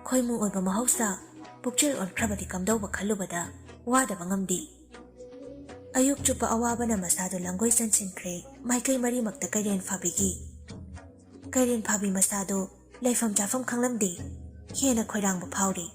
ꯈꯣꯏꯃꯨ ꯑꯣꯏꯕ ꯃꯍꯧꯁꯥ ꯄꯨꯛꯆꯦꯜ ꯑꯣꯟꯈ꯭ꯔꯕꯗꯤ ꯀꯝꯗꯧꯕ ꯈꯜꯂꯨꯕꯗ ꯋꯥꯗꯕ ꯉꯝꯗꯦ꯫ ꯑꯌꯨꯛ ꯆꯨꯞꯄ ꯑꯋꯥꯕꯅ ꯃꯁꯥꯗꯨ ꯂꯪꯒꯣꯏ ꯆꯟꯁꯤꯟꯈ꯭ꯔꯦ꯫ ꯃꯥꯏꯀꯩ ꯃꯔꯤꯃꯛꯇ ꯀꯩꯔꯦꯟ ꯐꯥꯕꯤꯒꯤ꯫ ꯀꯩꯔꯦꯟ ꯐꯥꯕꯤ ꯃꯁꯥꯗꯨ ꯂꯩꯐꯝ ꯆꯥꯐꯝ ꯈꯪꯂꯝꯗꯦ꯫ ꯍꯦꯟꯅ ꯈꯣꯏꯔꯥꯡꯕ ꯐꯥꯎꯔꯤ꯫